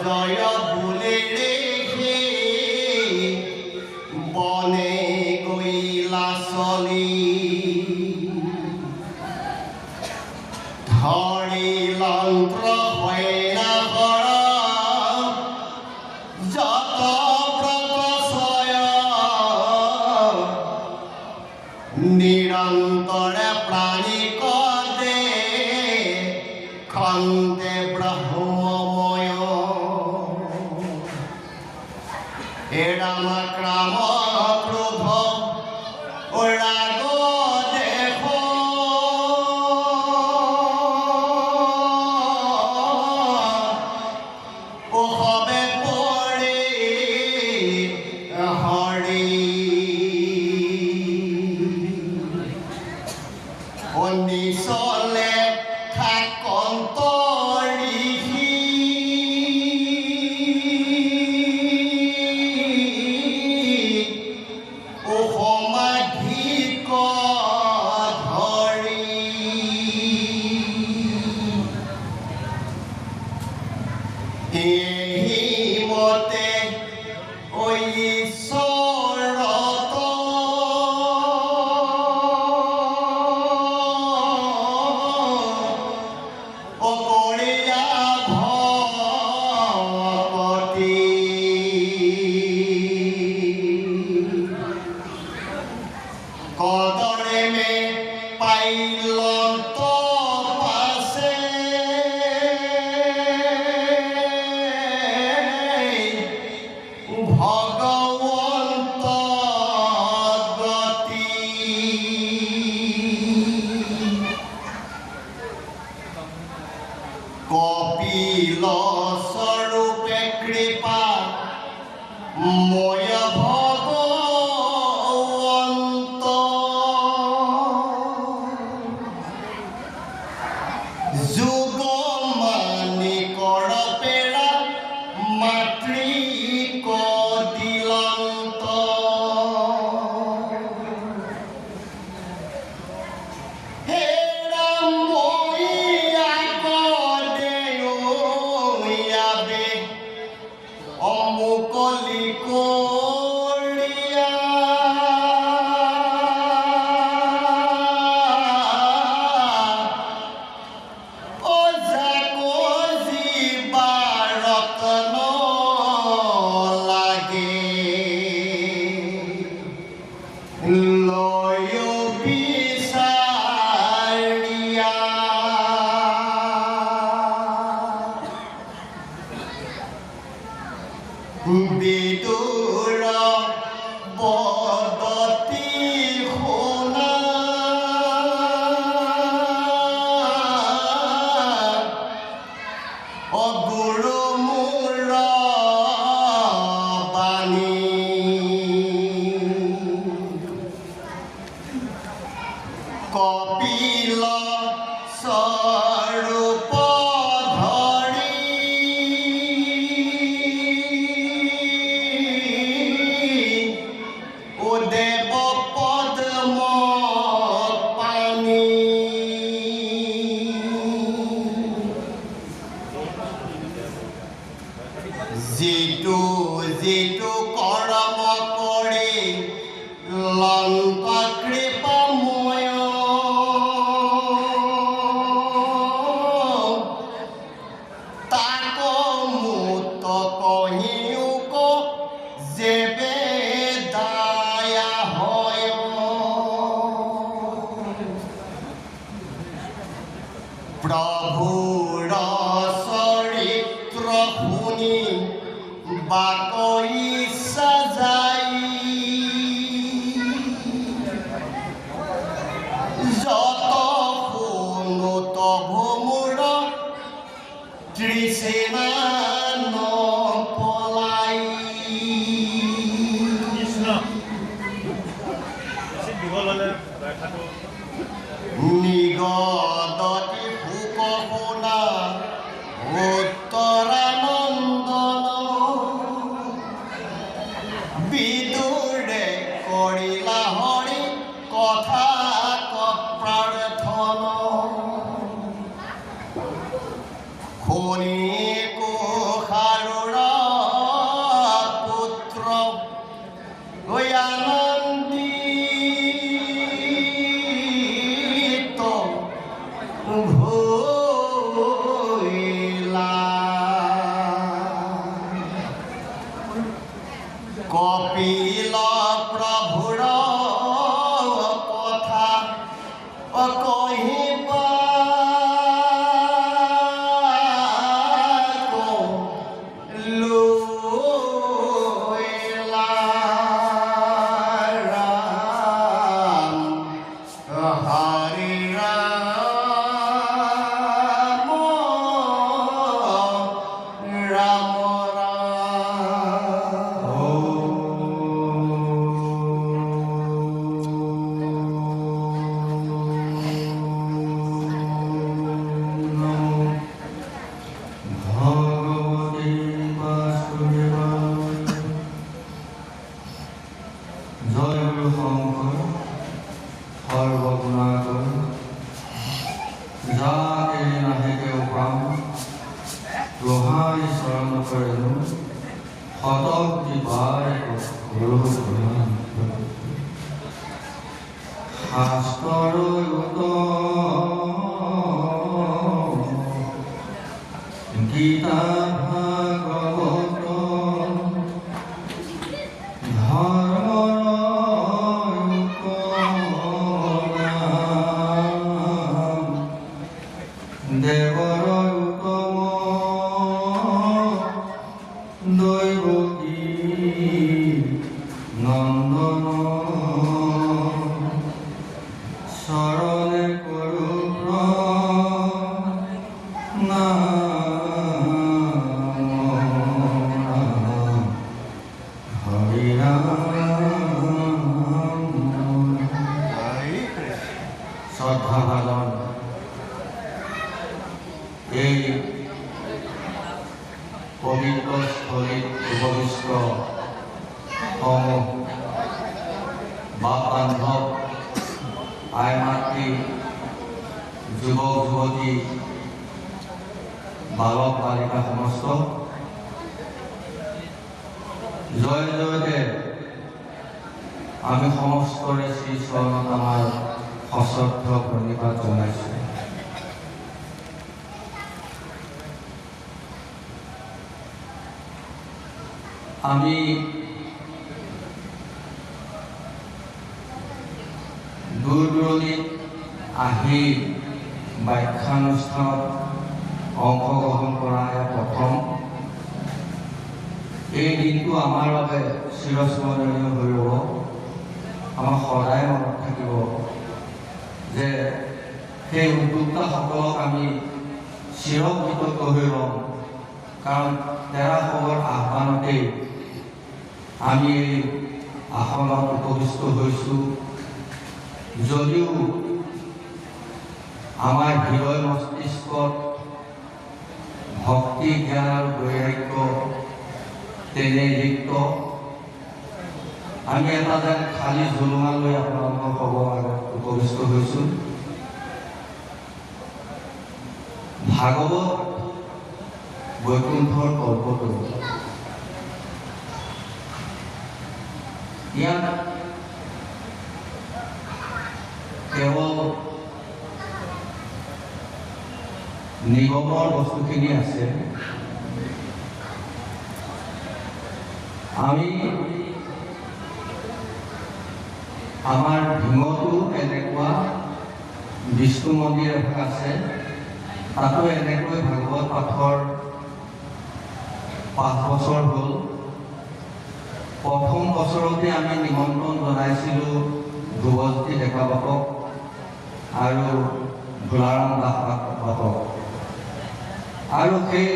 জয় বুলি ঋষি বনে গৈলা চলি। ধৰিলন্ত সৈন্যহৰ যত ব্ৰত চয়, নিৰন্তৰে প্ৰাণী কদে খন্দে ব্ৰহ্মময়। হে ৰাম ক্ৰাম ক্ৰোধ ৰাগ দেশ, সবে পৰি হৰি। অনিচলে থাকন্ত ঋষি, সমাধিক ধৰি। এহি মতে ঈশ্বৰত কৰিয়া ভকতি, কদৰে মে পাইলন্ত পাছে ভগৱন্ত গতি। কপিল স্বৰূপে কৃপা ময় ভগৱন্ত, যুগ মানি কৰ পেৰা মাতৃক দিলন্ত। হে ৰাম দেয়াবে অমুকলি কৰিয়া, ও যাক ৰত্ন লাগে লয় বিচাৰিয়া। বিদুৰ বদতি শুনা অগুৰু মোৰ বাণী, কপিল স্বৰূপ ধৰি ও দেৱ পদ্ম পানী। যিটো যিটো কৰ্ম কৰি লন্ত কৃপাময়, তাক মুত কহিও যেবে দায়া হয়। প্ৰভুৰ চৰিত্ৰ শুনি বাক ইচ্ছা যায়, যত শুনো তভু মোৰ তৃষ্ণা নপলাই। কৃষ্ণ, বেছি দীঘল হ'লে ব্যাখ্যাটো। নিগদতি শুক শুনা উত্তৰানন্দন, বিদুৰে কৰিলা হৰি কথা প্ৰাৰ্থন। শুনি কুষাৰুৰে কৰেণু শতকোটি বাৰ কৰোঁ প্ৰণাম। শাস্ত্ৰৰ গীতা ভাগৱত ধৰ্মৰ নাম দেৱৰ উত্তম দৈৱকী নন্দন শৰণে কৰোঁ প্ৰণাম। হৰি ৰাম। শ্ৰদ্ধা ভাজন এই পবিত্ৰ স্থলীত উপবিষ্ট সমূহ বাপ বান্ধৱ, আই মাতৃ, যুৱক যুৱতী, বালক বালিকা সমস্ত, জয় জয়তে আমি সমস্তৰে শ্ৰীচৰণত আমাৰ সশ্ৰদ্ধ প্ৰণিপাত জনাইছোঁ। আমি দূৰ দূৰণিত আহি ব্যাখ্যানুষ্ঠানত অংশগ্ৰহণ কৰা এয়া প্ৰথম। এই দিনটো আমাৰ বাবে চিৰস্মৰণীয় হৈ ৰ'ব। আমাৰ সদায় মনত থাকিব যে সেই উদ্যোক্তাসকলক আমি চিৰকৃতজ্ঞ হৈ ৰ'ম, কাৰণ তেৰাসৱৰ আহ্বানতেই আমি এই আসনত উপবিষ্ট হৈছোঁ। যদিও আমাৰ হৃদয় মস্তিষ্কত ভক্তি, জ্ঞান আৰু বৈৰাগ্য তেনেই ৰিক্ত, আমি এটা যেন খালী জোলোঙা লৈ আপোনালোকৰ সবৰ আগত উপবিষ্ট হৈছোঁ। ভাগৱত বৈকুণ্ঠৰ কল্পতৰু। ইয়াত কেৱল নিগমৰ বস্তুখিনি আছে। আমি আমাৰ ঢিঙতো এনেকুৱা বিষ্ণু মন্দিৰ এভাগ আছে, তাতো এনেকৈ ভাগৱত পাঠৰ 5 বছৰ হ'ল। প্ৰথম বছৰতে আমি নিমন্ত্ৰণ জনাইছিলোঁ ধ্ৰুৱজ্যোতি ডেকা বাপক আৰু ভোলাৰাম দাস বাপক, আৰু সেই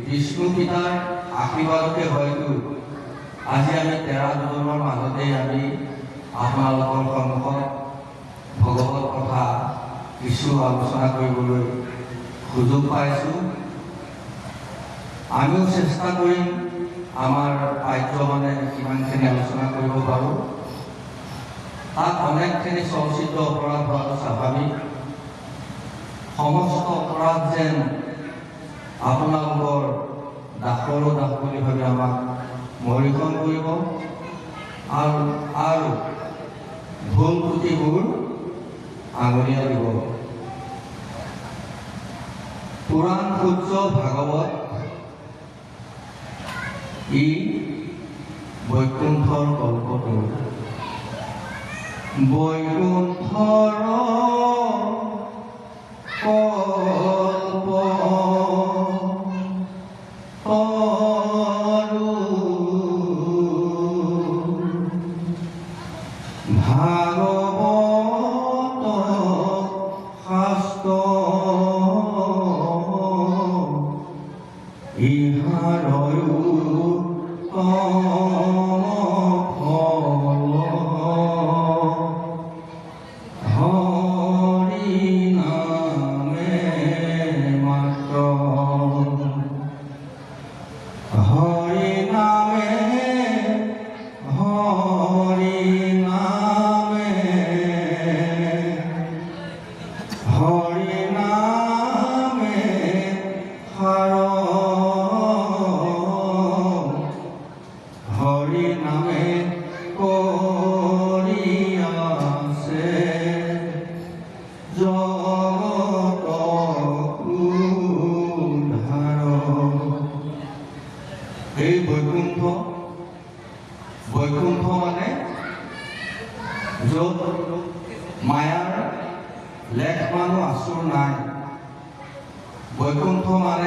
বিষ্ণু পিতাৰ আশীৰ্বাদতে হয়তো আজি আমি তেৰা দুজনৰ মাজতেই আমি আপোনালোকৰ সন্মুখত ভগৱত কথা কিছু আলোচনা কৰিবলৈ সুযোগ পাইছোঁ। আমিও চেষ্টা কৰিম আমাৰ পাঠ্যমানে কিমানখিনি আলোচনা কৰিব পাৰোঁ। তাত অনেকখিনি চলচ্চিত্ৰ অপৰাধ হোৱাটো স্বাভাৱিক। সমস্ত অপৰাধ যেন আপোনালোকৰ দাসৰো দাস বুলি ভাবি আমাক মৰিষণ কৰিব আৰু ভুল ত্ৰুটিবোৰ আঙুলিয়াই দিব। পুৰাণ সূৰ্য ভাগৱত ই বৈকুণ্ঠৰ কল্পতৰু। বৈকুণ্ঠৰ কল্প তৰু ভাগৱত শাস্ত্ৰ ইহাৰ উত্তম ফল হৰি নামে মাত্ৰ। হৰি নামে, হৰি নামে, হৰি নামে সাৰ।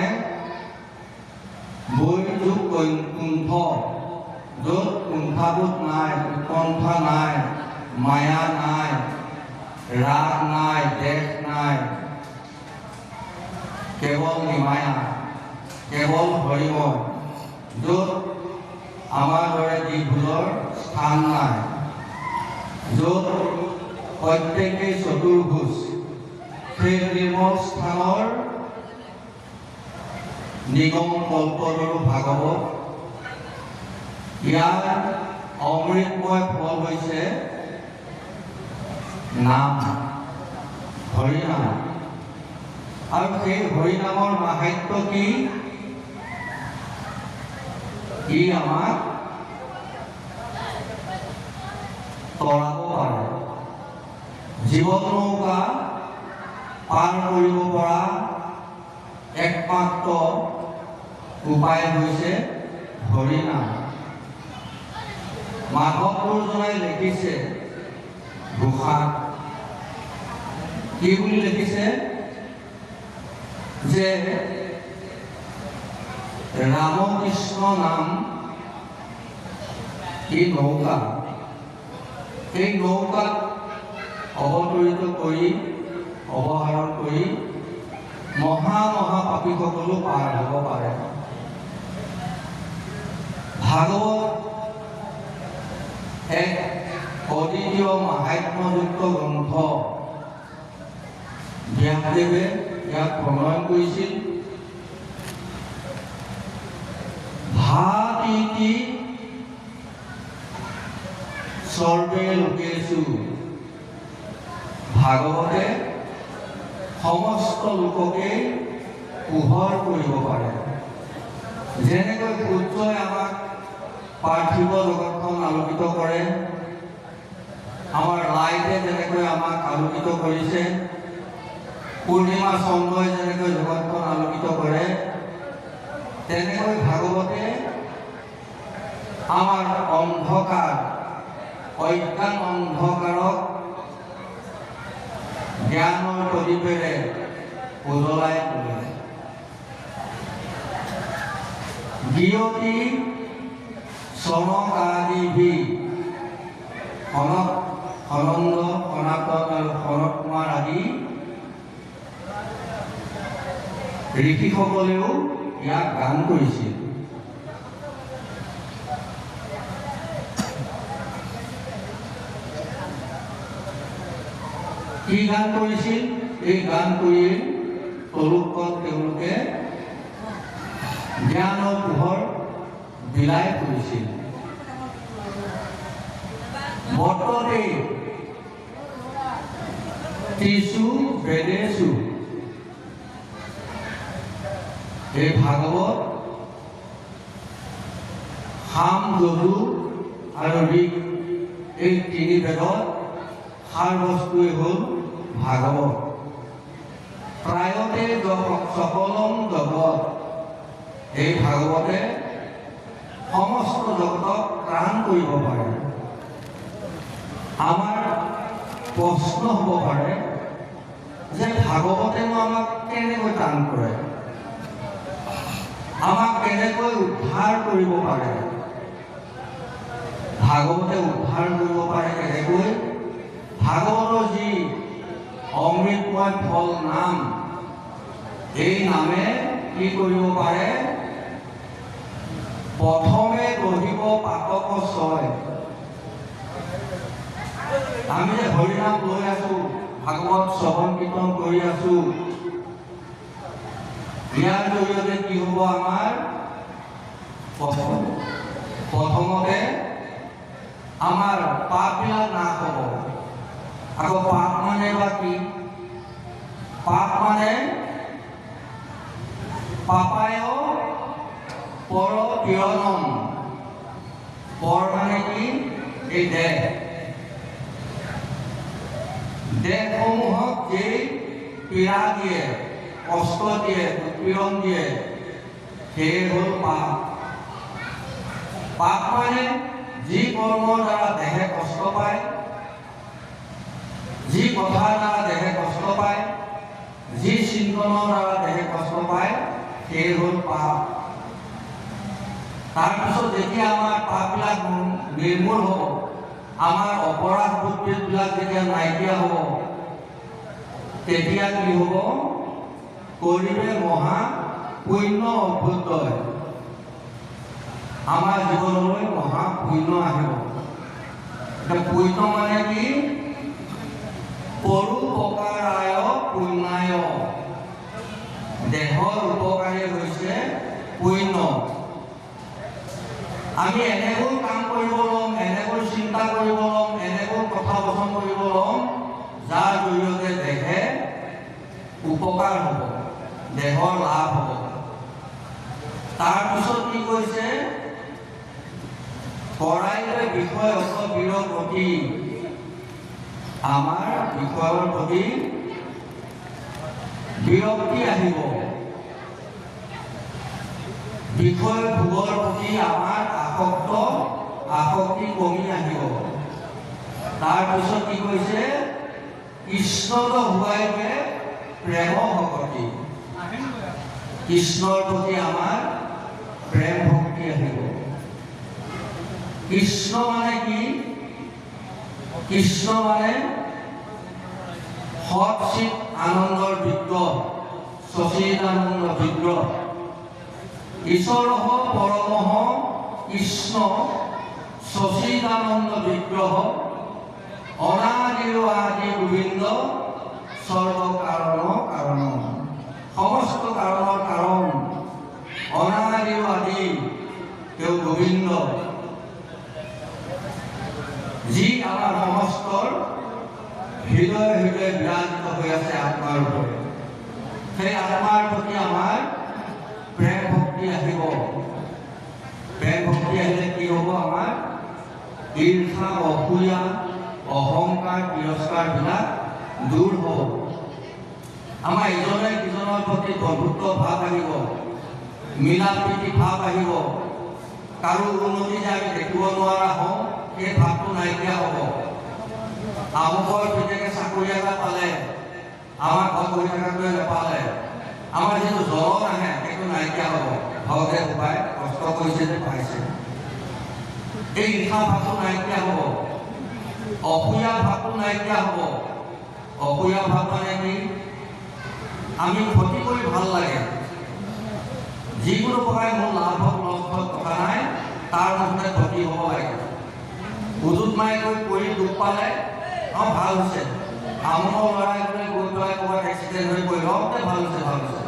মানে বৈযোগ কুণ্ঠ, য'ত কুণ্ঠাবোধ নাই, উৎকণ্ঠা নাই, মায়া নাই, ৰাগ নাই, দেশ নাই, কেৱল নিমায়া, কেৱল হৰিময়, য'ত আমাৰ দৰে যিভুলৰ স্থান নাই, য'ত প্ৰত্যেকেই চতুৰ্ভুজ, সেই নিৰ্মল স্থানৰ নিগম কল্পতৰু ভাগৱত। ইয়াৰ অমৃতময় ফল হৈছে নাম, হৰিনাম। আৰু সেই হৰিনামৰ মাহাত্ম্য কি? ই আমাক তৰাব পাৰে, জীৱন নৌকা পাৰ কৰিব পৰা একমাত্ৰ উপায় হৈছে হৰিনাম। মাধৱ গুৰুজনাই লিখিছে ঘোষাত, কি বুলি লিখিছে যে ৰামকৃষ্ণ নাম এই নৌকা, এই নৌকাত অৱতৰিত কৰি অৱহাৰণ কৰি মহা মহা পাপীসকলো পাৰ হ'ব পাৰে। ভাগৱত এক অদ্বিতীয় মাহাত্ম্যযুক্ত গ্ৰন্থ। ব্যাসদেৱে ইয়াক প্ৰণয়ন কৰিছিল। ভাতিতি সৰ্বে লোকেষু, ভাগৱতে সমস্ত লোককে পোহৰ কৰিব পাৰে। যেনেকৈ সূৰ্যই আমাক পাৰ্থিৱ জগতখন আলোকিত কৰে, আমাৰ লাইটে যেনেকৈ আমাক আলোকিত কৰিছে, পূৰ্ণিমা চন্দ্ৰই যেনেকৈ জগতখন আলোকিত কৰে, তেনেকৈ ভাগৱতে আমাৰ অন্ধকাৰ, অজ্ঞান অন্ধকাৰক জ্ঞানৰ প্ৰদীপেৰে উজ্বলাই তোলে। গীয়তী চনকাদিভি, সনক, সনন্দ, সনাতন আৰু সনত কুমাৰ আদি ঋষিসকলেও ইয়াক গান কৰিছিল। কি গান কৰিছিল? এই গান কৰিয়ে তলুকত তেওঁলোকে জ্ঞানৰ পোহৰ বিলাই ফুৰিছিল। বৰ্ততে ত্ৰিশু বেদেশু, এই ভাগৱত সাম, যজু আৰু ঋক এই তিনি বেদত সাৰ বস্তুৱেই হ'ল ভাগৱত। প্ৰায়তে সকলম জগত, এই ভাগৱতে সমস্ত জগতক ত্ৰাণ কৰিব পাৰে। আমাৰ প্ৰশ্ন হ'ব পাৰে যে ভাগৱতেনো আমাক কেনেকৈ ত্ৰাণ কৰে, আমাক কেনেকৈ উদ্ধাৰ কৰিব পাৰে? ভাগৱতে উদ্ধাৰ কৰিব পাৰে কেনেকৈ? ভাগৱতৰ যি অমৃতময় ফল নাম, এই নামে কি কৰিব পাৰে? প্ৰথমে গঢ়িব পাতক ছয়। আমি যে হৰিনাম লৈ আছো, ভাগৱত শ্ৰৱণ কীৰ্তন কৰি আছো, ইয়াৰ জৰিয়তে কি হ'ব আমাৰ? প্ৰথমতে আমাৰ পাপবিলাক নাশ হ'ব। আকৌ পাপ মানে বা কি? পাপ মানে পাপায় পৰ পীড়নম। পৰ মানে কি? এই দেহ, দেহসমূহক যি পীড়া দিয়ে, কষ্ট দিয়ে, উৎপীড়ন দিয়ে, সেয়ে হ'ল পাপ। পাপ মানে যি কৰ্মৰ দ্বাৰা দেহে কষ্ট পায়, যি কথাৰ দ্বাৰা দেহে কষ্ট পায়, যি চিন্তনৰ দ্বাৰা দেহে কষ্ট পায়, সেয়ে হ'ল পাপ। তাৰপিছত যেতিয়া আমাৰ পাপবিলাক নিৰ্মূল হ'ব, আমাৰ অপৰাধ বুদ্ধিবিলাক যেতিয়া নাইকিয়া হ'ব, তেতিয়া কি হ'ব? কৰিবে মহা পুণ্য অভ্যুদয়। আমাৰ জীৱনলৈ মহা পুণ্য আহিব। এতিয়া পুণ্য মানে কি? পৰোপকাৰায় পুণ্যায়। দেহৰ উপকাৰী হৈছে পুণ্য। আমি এনেবোৰ কাম কৰিব ল'ম, এনেবোৰ চিন্তা কৰিব ল'ম, এনেবোৰ কথা বচন কৰিব ল'ম, যাৰ জৰিয়তে দেহে উপকাৰ হ'ব, দেহৰ লাভ হ'ব। তাৰপিছত কি কৈছে? কৰাইলে বিষয় অত বিৰগতি। আমাৰ বিষয়ৰ প্ৰতি বিৰক্তি আহিব। বিষয় ভোগৰ প্ৰতি আমাৰ আসক্তি কমি আহিব। তাৰপিছত কি কৈছে? কৃষ্ণত হোৱাইবে প্ৰেম ভকতি। কৃষ্ণৰ প্ৰতি আমাৰ প্ৰেম ভক্তি আহিব। কৃষ্ণ মানে কি? কৃষ্ণ মানে সৎ চিত আনন্দৰ বিগ্ৰহ, সচিদানন্দ বিগ্ৰহ। ঈশ্বৰ পৰমহ কৃষ্ণ সচিদানন্দ বিগ্ৰহ, অনাদিৰ আদি গোবিন্দ সৰ্বকাৰণ কাৰণ। সমস্ত কাৰণৰ কাৰণ অনাদিৰ আদি তেওঁ গোবিন্দ, যি আমাৰ সমস্তৰ হৃদয় হৃদয় বিৰাজিত হৈ আছে আত্মাৰ ৰূপে। সেই আত্মাৰ প্ৰতি আমাৰ প্ৰেম ভক্তি আহিব। প্ৰেম ভক্তি আহিলে কি হ'ব? আমাৰ ঈৰ্ষা, অসূয়া, অহংকাৰ, তিৰস্কাৰবিলাক দূৰ হ'ব। আমাৰ ইজনে সিজনৰ প্ৰতি বন্ধুত্ব ভাৱ আহিব, মিলা প্ৰীতি ভাৱ আহিব। কাৰো উন্নতি যে আমি দেখিব নোৱাৰা হওঁ, সেই ভাৱটো নাইকিয়া হ'ব। আমুকৰ পিতেকে চাকৰি এটা পালে, আমাৰ ঘৰত বহি থকাটোৱে নাপালে, আমাৰ যিটো জ্বলন আহে সেইটো নাইকিয়া হ'ব। ঘৰতে সোমাই কষ্ট কৰিছে যে পাইছে, এই ঈৰ্ষা ভাৱটো নাইকিয়া হ'ব, অসূয়া ভাৱটো নাইকিয়া হ'ব। অসূয়া ভাৱ মানে কি? আমি ক্ষতি কৰি ভাল লাগে, যিকোনো প্ৰকাৰে মোৰ লাভ হওক লছ হওক কথা নাই, তাৰ মুঠতে ক্ষতি হ'ব লাগে। উজুত মাৰি গৈ পৰি দুখ পালে, অঁ ভাল হৈছে। আমুকৰ ল'ৰাই বোলে গৈ পেলাই ক'ৰবাত এক্সিডেণ্ট হৈ পৰিল, অঁ ভাল হৈছে, ভাল হৈছে।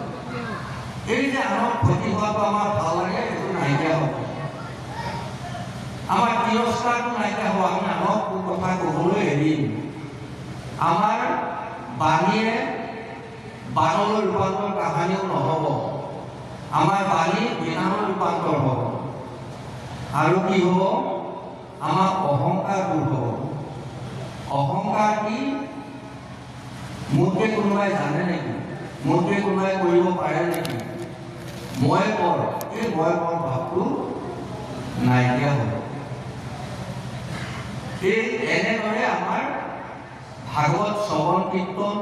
এই যে আনৰ ক্ষতি হোৱাটো আমাৰ ভাল লাগে, সেইটো নাইকিয়া হ'ব। আমাৰ তিৰস্কাৰটো নাইকিয়া হ'ব। আমি আনক কথা ক'বলৈ এৰিম। আমাৰ বাণীয়ে বাণলৈ ৰূপান্তৰ কাহানিও নহ'ব। আমাৰ বাণী বিনালৈ ৰূপান্তৰ হ'ব। আৰু কি হ'ব? আমাৰ অহংকাৰ দূৰ হ'ব। অহংকাৰ কি? মোতকৈ কোনোবাই জানে নেকি? মোতকৈ কোনোবাই কৰিব পাৰে নেকি? মই কৰ, এই মই কৰ ভাৱটো নাইকিয়া হ'ব। এই এনেদৰে আমাৰ ভাগৱত শ্ৰৱণ কীৰ্তন,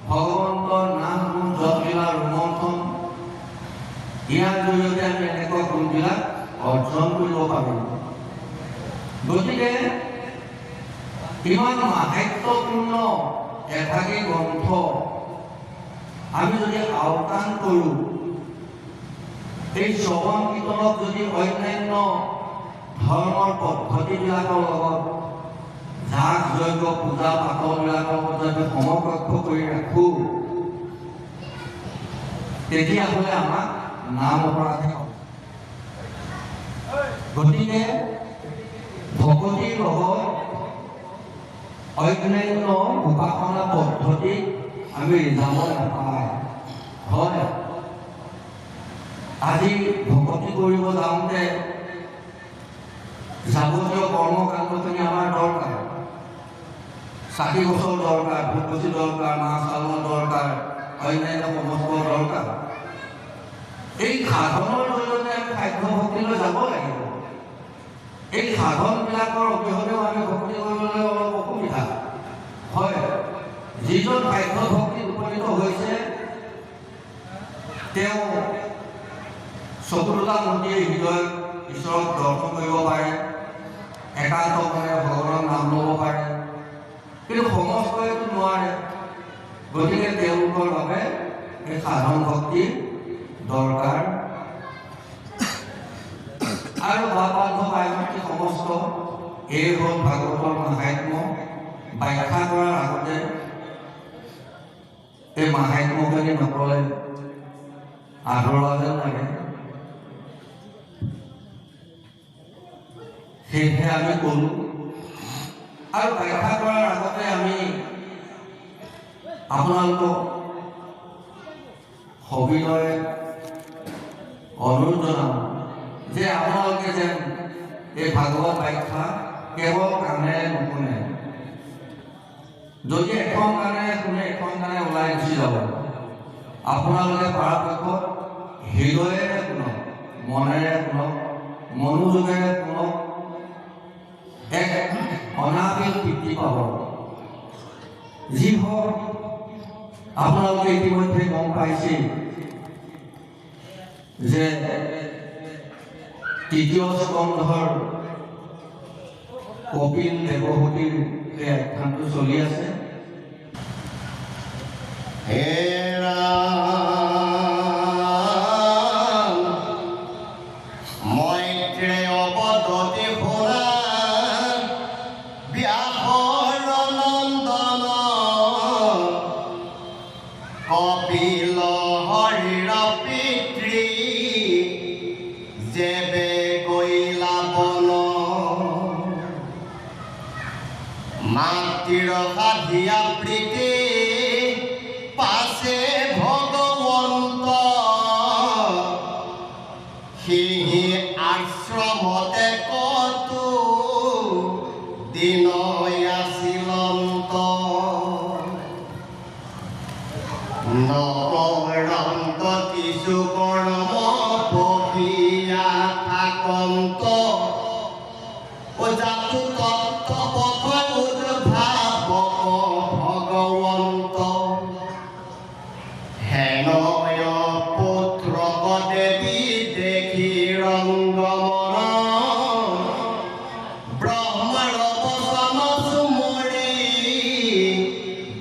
ভগৱন্তৰ নাম গুণ যশ লীলা ৰোমন্থন, ইয়াৰ জৰিয়তে আমি এনেকুৱা গুণবিলাক অৰ্জন কৰিব পাৰোঁ। গতিকে ইমান মাহাত্ম্যপূৰ্ণ এভাগী গ্ৰন্থ আমি যদি আওকাণ কৰোঁ, এই শ্ৰৱণ কীৰ্তনক যদি অন্যান্য ধৰ্মৰ পদ্ধতিবিলাকৰ লগত, যাগ যজ্ঞ পূজা পাতলবিলাকৰ লগত যদি সমকক্ষ কৰি ৰাখোঁ, তেতিয়াহ'লে আমাক নাম অপৰাধে হ'ব। গতিকে ভকতিৰ লগত অন্যান্য উপাসনা পদ্ধতিক আমি ৰিজাব নাপায়। হয়, আজি ভকতি কৰিব যাওঁতে যাৱতীয় কৰ্মকাণ্ডখিনি আমাৰ দৰকাৰ। চাকি গছৰ দৰকাৰ, বুটগছি দৰকাৰ, মাছ চাউলৰ দৰকাৰ, অন্যান্য সমস্ত দৰকাৰ। এই সাধনৰ জৰিয়তে আমি সাধ্য ভক্তিলৈ যাব লাগিব। এই সাধনবিলাকৰ অবিহনেও আমি ভক্তি কৰিবলৈ অলপ অসুবিধা হয়। যিজন সাধ্য ভক্তিত উপনীত হৈছে, তেওঁ চকু দুটা মুদি হৃদয়ত ঈশ্বৰক দৰ্শন কৰিব পাৰে, একান্ত মনে ভগৱানৰ নাম ল'ব পাৰে, কিন্তু সমস্তইতো নোৱাৰে। গতিকে তেওঁলোকৰ বাবে এই সাধন ভক্তি দৰকাৰ। আৰু বাপ বান্ধৱ আইমাতৃ সমস্ত, এই হ'ল ভাগৱতৰ মাহাত্ম্য। ব্যাখ্যা কৰাৰ আগতে এই মাহাত্ম্যখিনি নক'লে আধৰুৱা যেন লাগে, সেয়েহে আমি ক'লোঁ। আৰু ব্যাখ্যা কৰাৰ আগতে আমি আপোনালোকক সবিনয়ে অনুৰোধ জনাম যে আপোনালোকে যেন এই ভাগৱত ব্যাখ্যা কেৱল কাণেৰে নুশুনে। যদি এখন কাণেৰে শুনে, এখন কাণে ওলাই গুচি যাব। আপোনালোকে পৰাপক্ষত হৃদয়েৰে শুনক, মনেৰে শুনক, মনোযোগেৰে শুনক, এক অনাবিল তৃপ্তি পাব। যি হওক, আপোনালোকে ইতিমধ্যে গম পাইছেই যে তৃতীয় স্কন্ধৰ কপিল দেৱহূতিৰ এই আখ্যানটো চলি আছে। হে ৰাম, মৈত্ৰেয় বদতি শুনা ব্যাসৰ নন্দন, কপিল হৰিৰ পিতৃ যেবে গৈলা বন, মাতৃৰ সাধিয়া প্ৰীতি পাছে ভগৱন্ত, সিহি আশ্ৰমতে কতো দিন আছিলন্ত। নকৰন্ত কিছু কৰ্ম পঢ়িয়া থাকন্ত, যাতু তত্ত্ব পথ উদ্ভাৱক ভগৱন্ত। হেনয় পুত্ৰক দেৱী দেখি ৰঙ্গমন, ব্ৰহ্মাৰ বচন সুমৰি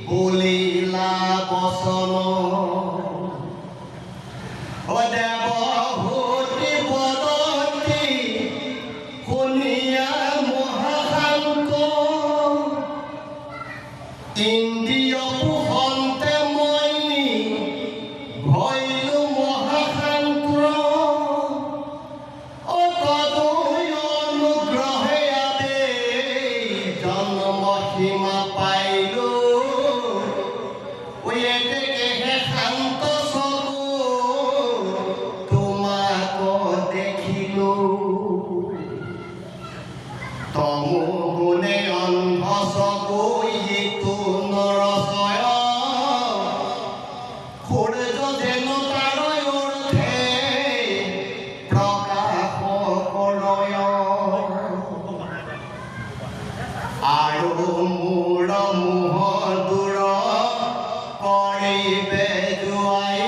বুলিলা বচন। অ দেৱহূতি বদতি শুনিয়া মহাশান্ত, ইন্দ্ৰিয় পোষন্তে মই ভৈলো মহাশান্ত। অ তদৈ অনুগ্ৰহে আবে জন্ম সীমা পাইলো, এতেকেহে শান্ত চকু তোমাক দেখিলো। তমো গুণে অন্ধ চকু ইটো নৰচয়, সূৰ্য যেন তাৰ অৰ্থে প্ৰকাশ কৰয়। আৰু মোৰ মোহ দূৰ কৰিবে জোৱাই,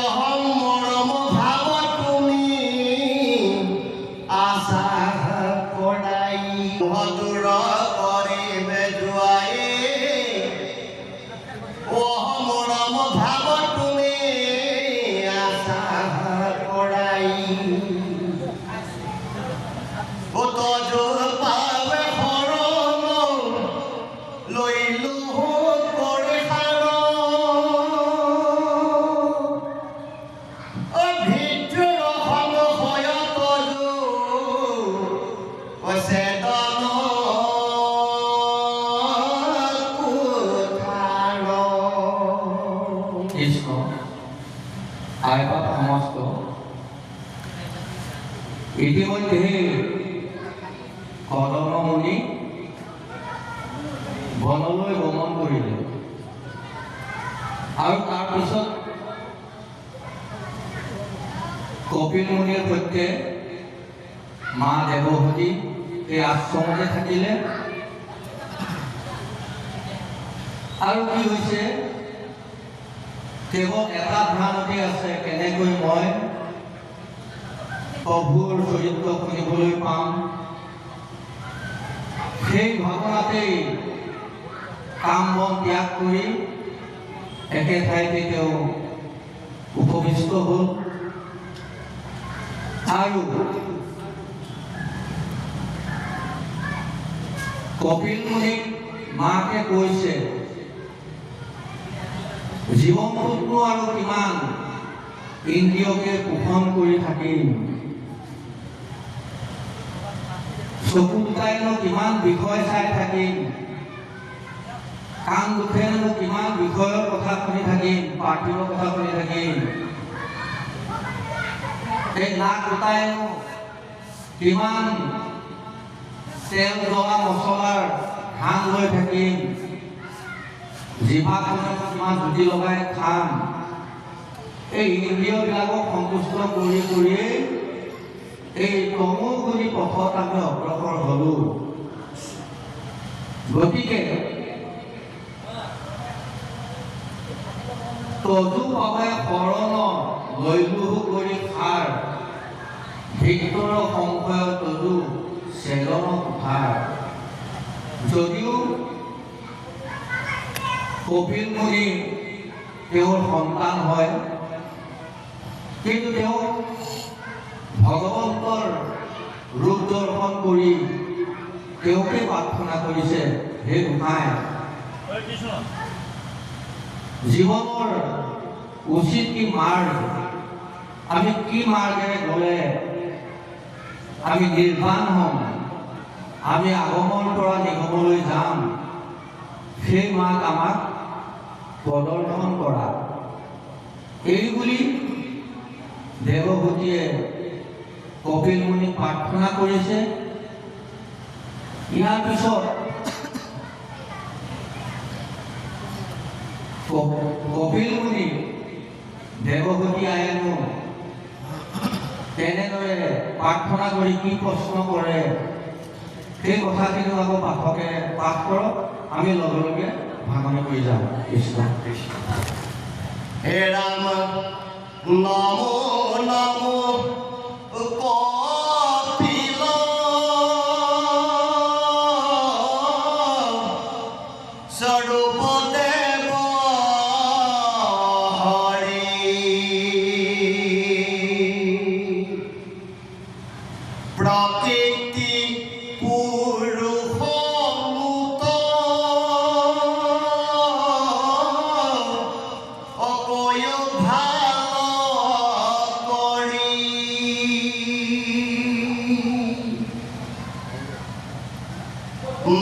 অহং মৰম ভাৱ তুমি আশা কৰাই। মোহ দূৰ কৰিবে জোৱাই, অহ মৰম ভাৱ তুমি আশা কৰাই। তজো পাৱে শৰণ লৈলো কৰি সাৰ, ভিতৰ সংশয় তজো চেতন কোঠাৰ। কৃষ্ণ। আই বাপ সমস্ত, ইতিমধ্যে কদম মুনি বনলৈ গমন কৰিলে আৰু তাৰপিছত কপিল মুনিৰ সৈতে মা দেৱহূতি এই আশ্ৰমতে থাকিলে। আৰু কি হৈছে, কেৱল এটা ভ্ৰান্তি আছে, কেনেকৈ কেনেকৈ মই প্ৰভুৰ চৰিত্ৰ শুনিবলৈ পাম, সেই ভাৱনাতেই কাম বন ত্যাগ কৰি একে ঠাইতে তেওঁ উপবিষ্ট হ'ল আৰু কপিল মুনিক মাকে কৈছে, জীৱনটোতনো আৰু কিমান ইন্দ্ৰিয়কে পোষণ কৰি থাকিম, চকু দুটাইনো কিমান বিষয় চাই থাকিম, কাণ দুখেনো কিমান বিষয়ৰ কথা শুনি থাকিম, পাৰ্থিৱ কথা শুনি থাকিম, এই নাক দুটাইনো কিমান তেল জ্বলা মছলাৰ ঘাম লৈ থাকিম, জিভাখনে কিমান জুতি লগাই খাম। এই ইন্দ্ৰিয়বিলাকক সন্তুষ্ট কৰি কৰিয়েই এই তমোগুণী পথত আমি অগ্ৰসৰ হ'লো। গতিকে তজু পাৱে শৰণ লৈলোহো কৰি সাৰ, ভিতৰ সংশয় তজু চেলন কুঠাৰ। যদিও কপিল মুনি তেওঁৰ সন্তান হয়, কিন্তু তেওঁ ভগৱন্তৰ ৰূপ দৰ্শন কৰি তেওঁকে প্ৰাৰ্থনা কৰিছে, হে গোসাঁই, জীৱনৰ উচিত কি মাৰ্গ, আমি কি মাৰ্গেৰে গ'লে আমি নিৰ্বাণ হ'ম, আমি আগমৰ পৰা নিগমলৈ যাম, সেই মাৰ্গ আমাক প্ৰদৰ্শন কৰা। এই বুলি দেৱহূতিয়ে কপিল মুনিক প্ৰাৰ্থনা কৰিছে। ইয়াৰ পিছত কপিল মুনি দেৱহূতি আয়েনো তেনেদৰে প্ৰাৰ্থনা কৰি কি প্ৰশ্ন কৰে, সেই কথাখিনিও আকৌ পাঠকে পাঠ কৰক, আমি লগে লগে ভাঙনি কৰি যাম। কৃষ্ণ কৃষ্ণ। হে ৰাম নমো নমো কপিল স্বৰূপ দেৱ হৰি, প্ৰকৃতি পুৰুষ মুত অকয় ভাল কৰি,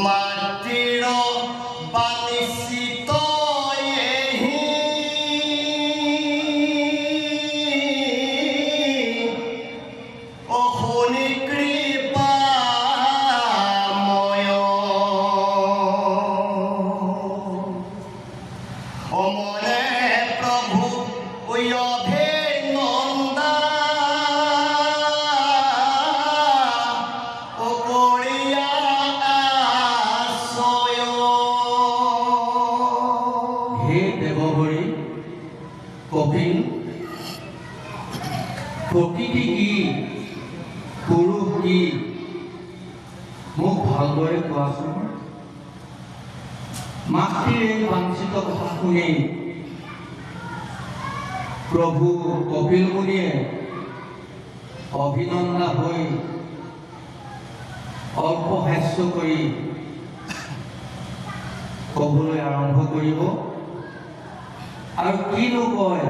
মাতৃৰ বাঞ্ছিত এহি অশুনি কৃপাময়, অমনে প্ৰভু অভিনন্দা অকৰিয়া আশ্ৰয়। হে দেৱহৰি কপিল, প্ৰকৃতি কি, পুৰুষ কি, মোক ভালদৰে কোৱাচোন। মাতৃৰ এই বাঞ্ছিত কথা শুনি প্ৰভু কপিল মুনিয়ে অভিনন্দা হৈ অল্প হাস্য কৰি ক'বলৈ আৰম্ভ কৰিব আৰু কিনো কয়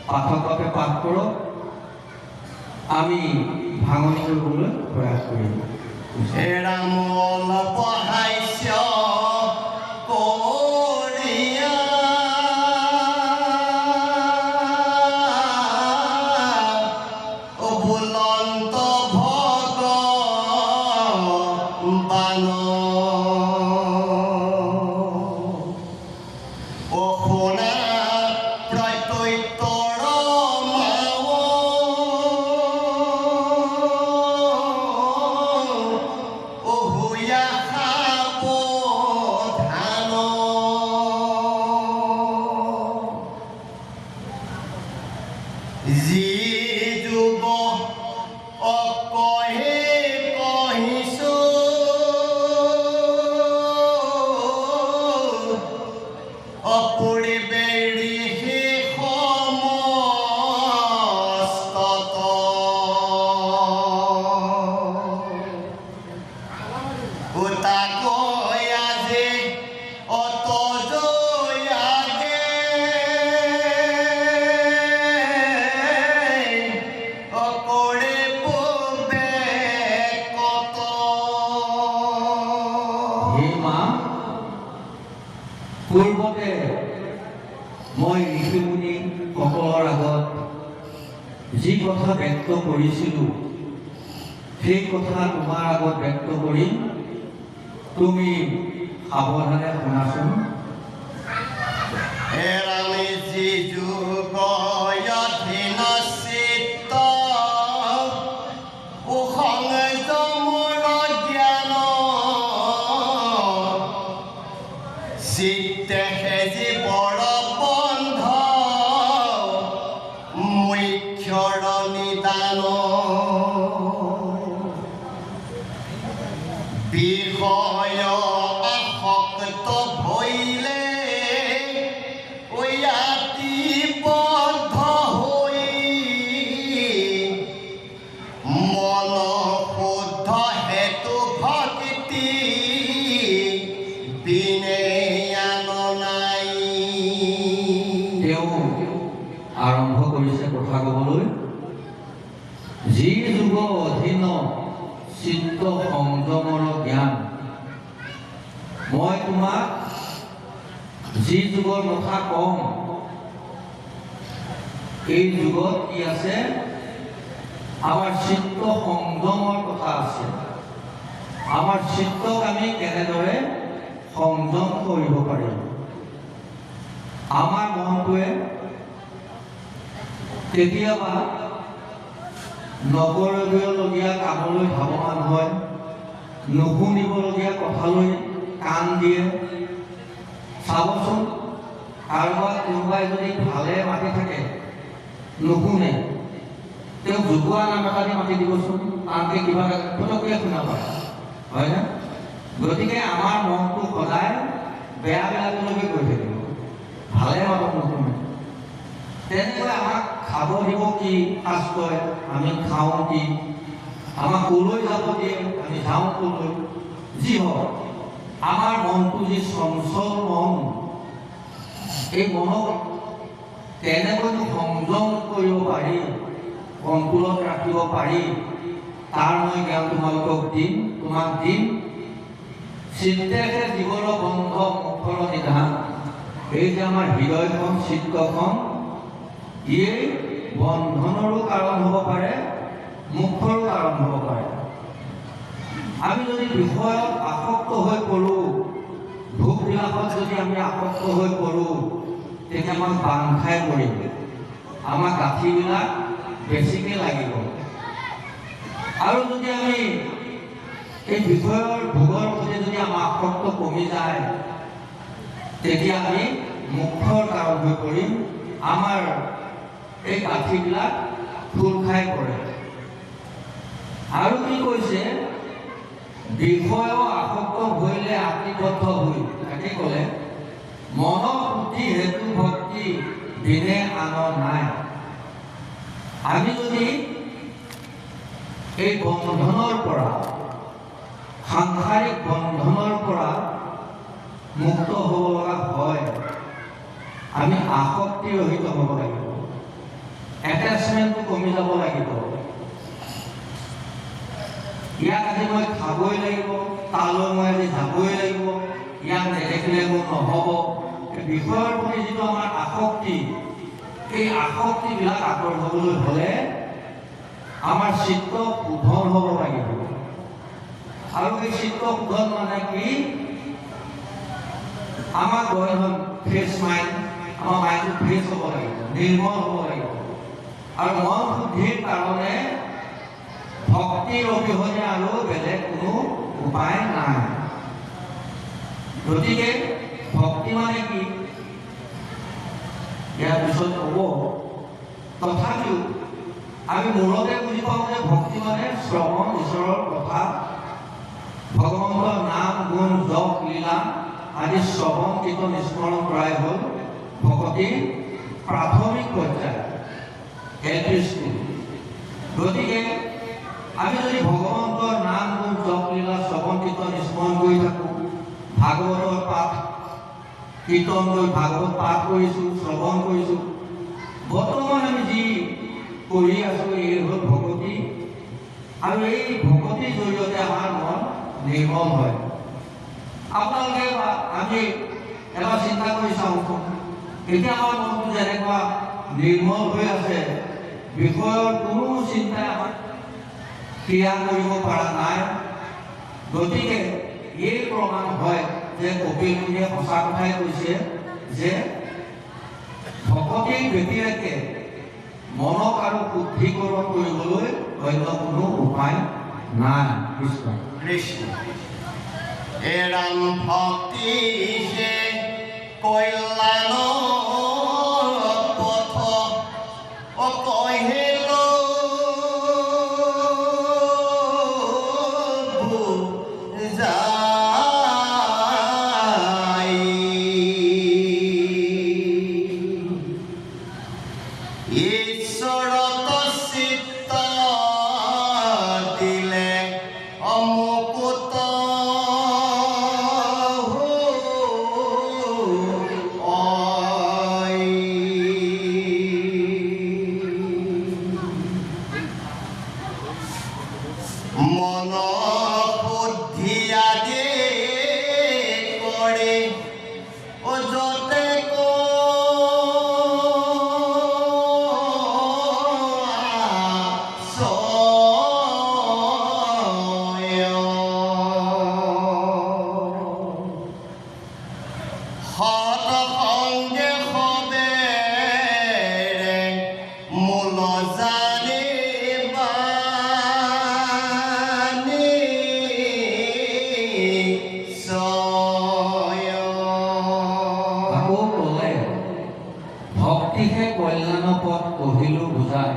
পাঠককে পাঠ কৰক, আমি ভাঙনি কৰিবলৈ প্ৰয়াস কৰিম। হে ৰাম অলপ হাস্য কৰিয়া বোলন্ত ভগৱান, অ শুনা প্ৰত্যুত্তৰ মাৱ অহুয়া সাৱধান। যি যোগ অকহে কহিছো, অপূৰ্বে ঋষি সমস্তত। তাকৈ আজি অত জয়াগে অকৰে পূৰ্বে কত। হে মা, পূৰ্বতে মই ঋষিমুনি সকলৰ আগত যি কথা ব্যক্ত কৰিছিলোঁ, সেই কথা তোমাৰ আগত ব্যক্ত কৰিম। তুমি সাৱধানে শুনাচোন। হেৰামে যি যুগ অধীন চিত্ত সংযমৰ জ্ঞান, চিত্তে জীৱৰ বন্ধ মুখ্যৰ নিদান। বিষয় আসক্ত ভৈলে বদ্ধ হৈ, মন শুদ্ধ হেতু ভক্তি বিনে আন নাই। তেওঁ আৰম্ভ কৰিছে কথা ক'বলৈ। যি যুগ অধীন চিত্ত সংযমৰ জ্ঞান, মই তোমাক যি যুগৰ কথা কম, এই যুগত কি আছে? আমাৰ চিত্ত সংযমৰ কথা আছে। আমাৰ চিত্তক আমি কেনেদৰে সংযম কৰিব পাৰিম? আমাৰ মনটোৱে কেতিয়াবা নকৰিবলগীয়া কামলৈ ধাৱমান হয়, নুশুনিবলগীয়া কথালৈ কাণ দিয়ে। চাবচোন, কাৰোবাক কোনোবাই যদি ভালে মাতি থাকে, নুশুনে, তেওঁক জোকোৱা নাম এটা দি মাতি দিবচোন, আনকি কিবা পটককৈ শুনা পায়, হয়নে? গতিকে আমাৰ মনটো সদায় বেয়াবিলাকলৈকে গৈ থাকিব, ভালে মাতক নুশুনে। তেনেকৈ আমাক খাব দিব কি শাস্ত্ৰই, আমি খাওঁ কি? আমাক ক'লৈ যাব দিয়ে, আমি যাওঁ ক'লৈ? যি হওক, আমাৰ মনটো যি চঞ্চল মন, এই মনক কেনেকৈনো সংযম কৰিব পাৰি, কণ্ট্ৰলত ৰাখিব পাৰি, তাৰ মই জ্ঞান তোমালোকক দিম, তোমাক দিম। চিত্তেহে জীৱৰ বন্ধ মুখৰ নিধান। এই যে আমাৰ হৃদয়খন, চিত্তখন, ইয়ে বন্ধনৰো কাৰণ হ'ব পাৰে, মোক্ষৰো কাৰণ হ'ব পাৰে। আমি যদি বিষয়ত আসক্ত হৈ পৰোঁ, ভোগবিলাসত যদি আমি আসক্ত হৈ পৰোঁ, তেতিয়া আমাক বান্ধ খাই পৰিম, আমাৰ গাঁঠিবিলাক বেছিকৈ লাগিব। আৰু যদি আমি এই বিষয়ৰ ভোগৰ প্ৰতি যদি আমাৰ আসক্ত কমি যায়, তেতিয়া আমি মোক্ষৰ কাৰণ হৈ পৰিম। আমাৰ এই গাঁঠিবিলাক খোল খাই পৰে। আৰু কি কৈছে? বিষয় আসক্ত ভৈলে আত্মবদ্ধ হৈ, তাকে ক'লে, মন শুদ্ধি হেতু ভক্তি বিনে আন নাই। আমি যদি এই বন্ধনৰ পৰা, সাংসাৰিক বন্ধনৰ পৰা মুক্ত হ'ব লগা হয়, আমি আসক্তি ৰহিত হ'ব লাগিব, এটেচমেণ্টটো কমি যাব লাগিব। ইয়াক আজি মই খাবই লাগিব, তালৈ মই আজি যাবই লাগিব, ইয়াক নেদেখিলে মোৰ নহ'ব। বিষয়ৰ প্ৰতি যিটো আমাৰ আসক্তি, এই আসক্তিবিলাক আঁতৰ হ'বলৈ হ'লে আমাৰ চিত্ত শোধন হ'ব লাগিব। আৰু এই চিত্ত শোধন মানে কি? আমাৰ কয় নহয় ফ্ৰেছ মাইণ্ড, আমাৰ মাইণ্ডটো ফ্ৰেছ হ'ব লাগিব, নিৰ্মল হ'ব লাগিব। আৰু মন শুদ্ধিৰ কাৰণে ভক্তিৰ অবিহনে আৰু বেলেগ কোনো উপায় নাই। গতিকে ভক্তি মানে কি, ইয়াৰ পিছত ক'ব। তথাপিও আমি মূলতে বুজি পাওঁ যে ভক্তি মানে শ্ৰৱণ, ঈশ্বৰৰ কথা, ভগৱন্তৰ নাম, গুণ, জপ, লীলা আদি শ্ৰৱণ, কীৰ্তন, স্মৰণ কৰাই হ'ল ভকতিৰ প্ৰাথমিক পৰ্যায়, এল পি স্কুল। গতিকে আমি যদি ভগৱন্তৰ নাম, গুণ, জপ, লীলা, শ্ৰৱণ, কীৰ্তন, স্মৰণ কৰি থাকোঁ, ভাগৱতৰ পাঠ কীৰ্তন কৰি ভাগৱত পাঠ কৰিছোঁ, শ্ৰৱণ কৰিছোঁ, বৰ্তমান আমি যি কৰি আছোঁ এই হ'ল ভকতি। আৰু এই ভকতিৰ জৰিয়তে আমাৰ মন নিৰ্মল হয়। আপোনালোকে বা আমি এবাৰ চিন্তা কৰি চাওঁচোন, এতিয়া আমাৰ মনটো যেনেকুৱা নিৰ্মল হৈ আছে, বিষয়ৰ কোনো চিন্তাই আমাক ক্ৰিয়া কৰিব পৰা নাই। গতিকে এই প্ৰমাণ হয় যে কপিল মুনিয়ে সঁচা কথাই কৈছে যে ভকতিৰ ব্যতিৰেকে মনক আৰু শুদ্ধিকৰণ কৰিবলৈ অন্য কোনো উপায় নাই। কৃষ্ণ কৃষ্ণ। এৰাম ভক্তি সে কল্যাণ পথ ও কহিল বুঝাই। ঈশ্বৰত চিত্ত দিলে অমুকুত হয়। মন শুদ্ধি আদি কৰে ও যতেক আশ্ৰয়। সৎসঙ্গে সবেৰে মূল জানিবা নিশ্চয়। আকৌ ক'লে, ভক্তিহে কল্যাণ পথ কহিলো বুজাই।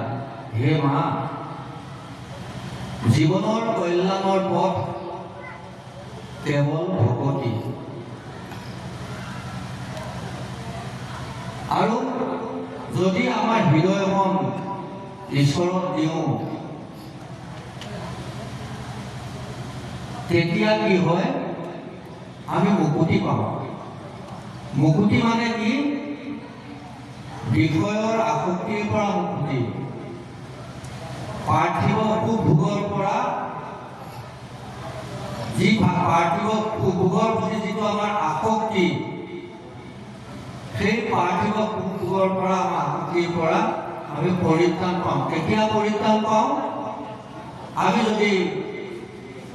হে মা, জীৱনৰ কল্যাণৰ পথ কেৱল ভকতি। আৰু যদি আমাৰ হৃদয়খন ঈশ্বৰত দিওঁ, তেতিয়া কি হয়, আমি মুকুতি পাওঁ। মুকুতি মানে কি? বিষয়ৰ আসক্তিৰ পৰা মুকুতি, পাৰ্থিৱ সুখ ভোগৰ পৰা, যি পাৰ্থিৱ সুখ ভোগৰ প্ৰতি যিটো আমাৰ আসক্তি, সেই পাৰ্থিৱ সুখ ভোগৰ পৰা, আমাৰ আসক্তিৰ পৰা আমি পৰিত্ৰাণ পাওঁ। কেতিয়া পৰিত্ৰাণ পাওঁ? আমি যদি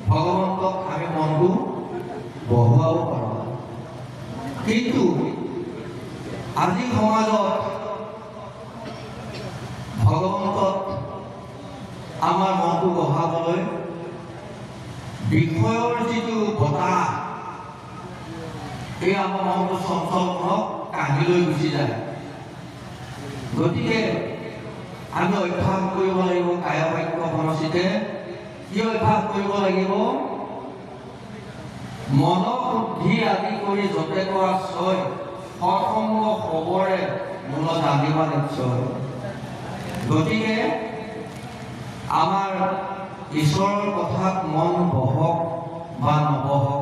ভগৱন্তক আমি মনটো বহুৱাব পাৰোঁ। কিন্তু আজি সমাজত ভগৱন্তত আমাৰ মনটো বহাবলৈ বিষয়ৰ যিটো বতাহ, এই আমাৰ মনটো চঞ্চল মনক কাঢ়ি লৈ গুচি যায়। গতিকে আমি অভ্যাস কৰিব লাগিব কায় বাক্য মনচিতে। কি অভ্যাস কৰিব লাগিব? মন শুদ্ধি আদি কৰি যতেক আশ্ৰয়, সৎসংগ সবৰে মূল জানিবা নিশ্চয়। গতিকে আমাৰ ঈশ্বৰৰ কথাত মন বহক বা নবহক,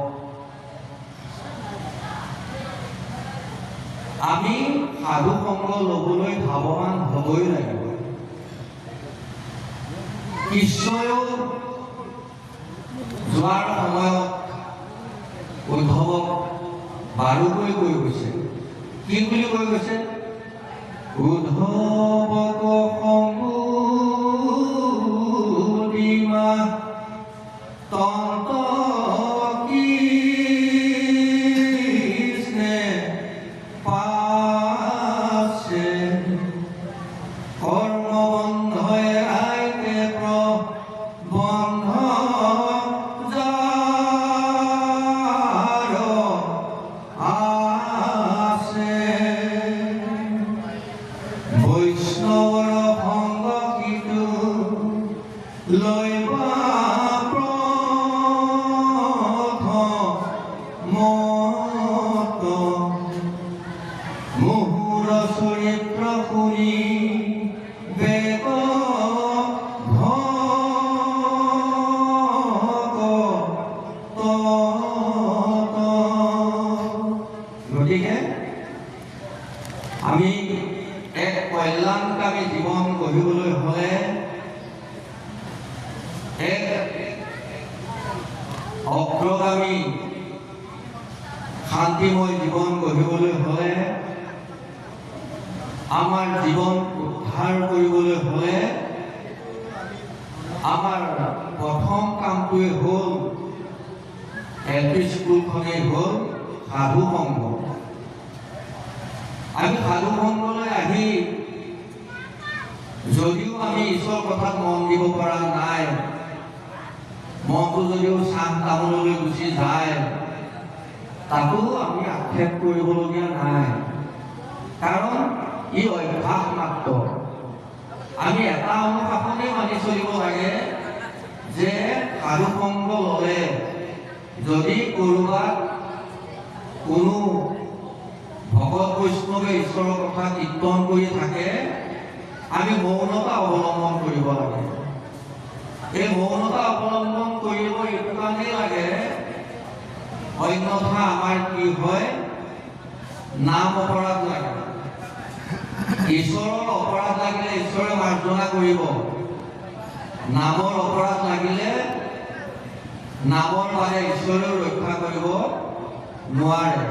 আমি সাধু সংগ ল'বলৈ ধাৱমান হ'বই লাগিব। কৃষ্ণয়ো যোৱাৰ সময়ত উদ্ধৱক বাৰুকৈ কৈ গৈছে। কি বুলি কৈ গৈছে? উদ্ধৱক সংগোদিমা তন্ত কৃষ্ণে পাছে, কৰ্মবন্ধ ৰাইতে প্ৰবন্ধ যাৰ আছে। বৈষ্ণৱ লইবা প্ৰথমত মোহোৰ চৰিত্ৰ শুনি বেগ ভকত। গতিকে আমি এক কল্যাণকামী জীৱন গঢ়িবলৈ হ'লে, এক অগ্ৰগামী শান্তিময় জীৱন গঢ়িবলৈ হ'লে, আমাৰ জীৱন উদ্ধাৰ কৰিবলৈ হ'লে আমাৰ প্ৰথম কামটোৱে হ'ল, এল পি স্কুলখনেই হ'ল সাধু সংঘ। আমি সাধু সংঘলৈ আহি যদিও আমি ঈশ্বৰ কথাত মন দিব পৰা নাই, মনটো যদিও চাহ তামোললৈ গুচি যায়, তাতো আমি আক্ষেপ কৰিবলগীয়া নাই, কাৰণ ই অভ্যাস মাত্ৰ। আমি এটা অনুশাসনেই মানি চলিব লাগে যে সাধু সংগ ল'লে যদি ক'ৰবাত কোনো ভকত বৈষ্ণৱে ঈশ্বৰৰ কথা কীৰ্তন কৰি থাকে, আমি মৌনতা অৱলম্বন কৰিব লাগে। এই মৌনতা অৱলম্বন কৰিব এইটো কাৰণেই লাগে, অন্যথা আমাৰ কি হয়, নাম অপৰাধ লাগে। ঈশ্বৰৰ অপৰাধ লাগিলে ঈশ্বৰে মাৰ্জনা কৰিব। নামৰ অপৰাধ লাগিলে নামৰ বাদে ঈশ্বৰেও ৰক্ষা কৰিব নোৱাৰে।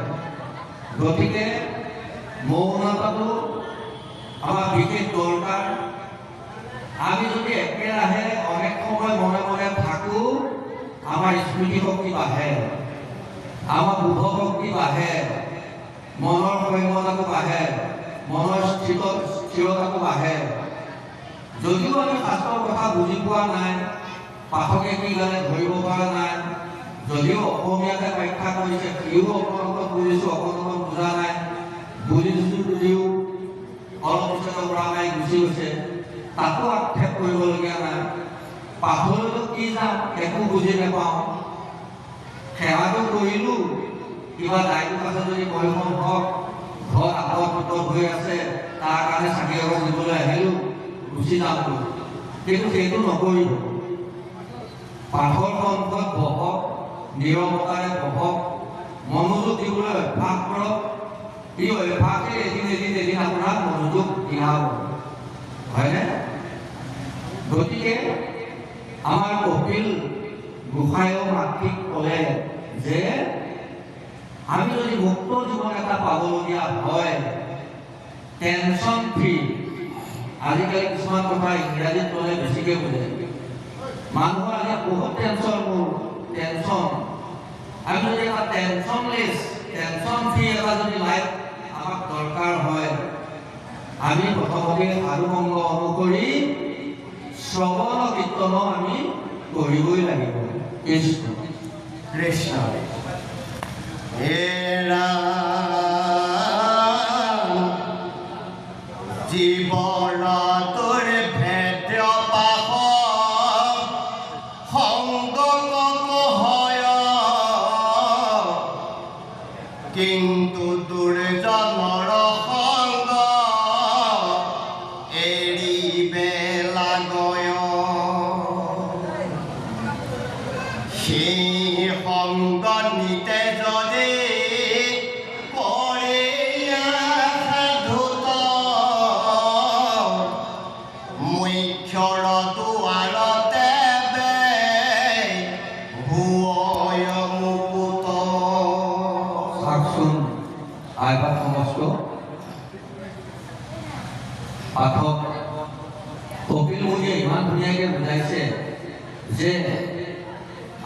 গতিকে মৌনতাটো আমাৰ বিশেষ দৰকাৰ। আমি যদি একেৰাহে অনেক সময় মনে মনে থাকোঁ, আমাৰ স্মৃতিশক্তি বাঢ়ে, আমাৰ বোধশক্তি বাঢ়ে, মনৰ সংযমতাটো বাঢ়ে, মনৰ স্থিৰতাটো বাঢ়ে। যদিও আমি শাস্ত্ৰৰ কথা বুজি পোৱা নাই, পাঠকে কি গালে ধৰিব পৰা নাই, যদিও অসমীয়াতে ব্যাখ্যা কৰিছে, সিও অকণ অকণ বুজিছোঁ, অকণ অকণ বুজা নাই, বুজিছোঁ যদিও অলপ পিছতে উৰা মাৰি গুচি গৈছে, তাকো আক্ষেপ কৰিবলগীয়া নাই। পাঠলৈতো কি যাম, একো বুজি নাপাওঁ, সেৱাটো কৰিলোঁ, কিবা দায়িত্ব আছে যদি বয়সন হওক, ঘৰত আপদ বিপদ হৈ আছে, তাৰ কাৰণে চাকি এগছ দিবলৈ আহিলোঁ, গুচি যামগৈ। কিন্তু সেইটো নকৰিব। পাঠৰ সন্মুখত বহক, নিৰৱতাৰে বহক, মনোযোগ দিবলৈ অভ্যাস কৰক। এই অভ্যাসে এদিন এদিন এদিন আপোনাক মনোযোগ দিয়াব, হয়নে? গতিকে আমাৰ কপিল গোসাঁইও মাতৃক ক'লে যে আমি যদি মুক্ত জীৱন এটা পাবলগীয়া হয়, টেনশ্যন ফ্ৰী। আজিকালি কিছুমান কথা ইংৰাজীত ক'লে বেছিকে বুজে। মানুহৰ আজি বহুত টেনশ্যন, মোৰ টেনশ্যন। আমি যদি এটা টেনশ্যনলেছ, টেনশ্যন ফ্ৰী এটা যদি লাইফ আমাক দৰকাৰ হয়, আমি প্ৰথমতে সাধুসংগ অনুসৰি শ্ৰৱণ কীৰ্তন আমি কৰিবই লাগিব। কৃষ্ণ। কৃষ্ণ। হে ৰাম, জীৱন তোৰ ভেদ্য পাশ সংগ হয়, কিন্তু দুৰ্জনৰ সংগ এৰিবে লাগয়। সেই সংগ নিতে যদি কৰে সাধুত, মোক্ষৰ দুৱাৰতে হুৱয় মুকুত। চাওকচোন, আইবাপ সমস্ত পাঠক কপিল মুনিয়ে ইমান ধুনীয়াকৈ বুজাইছে যে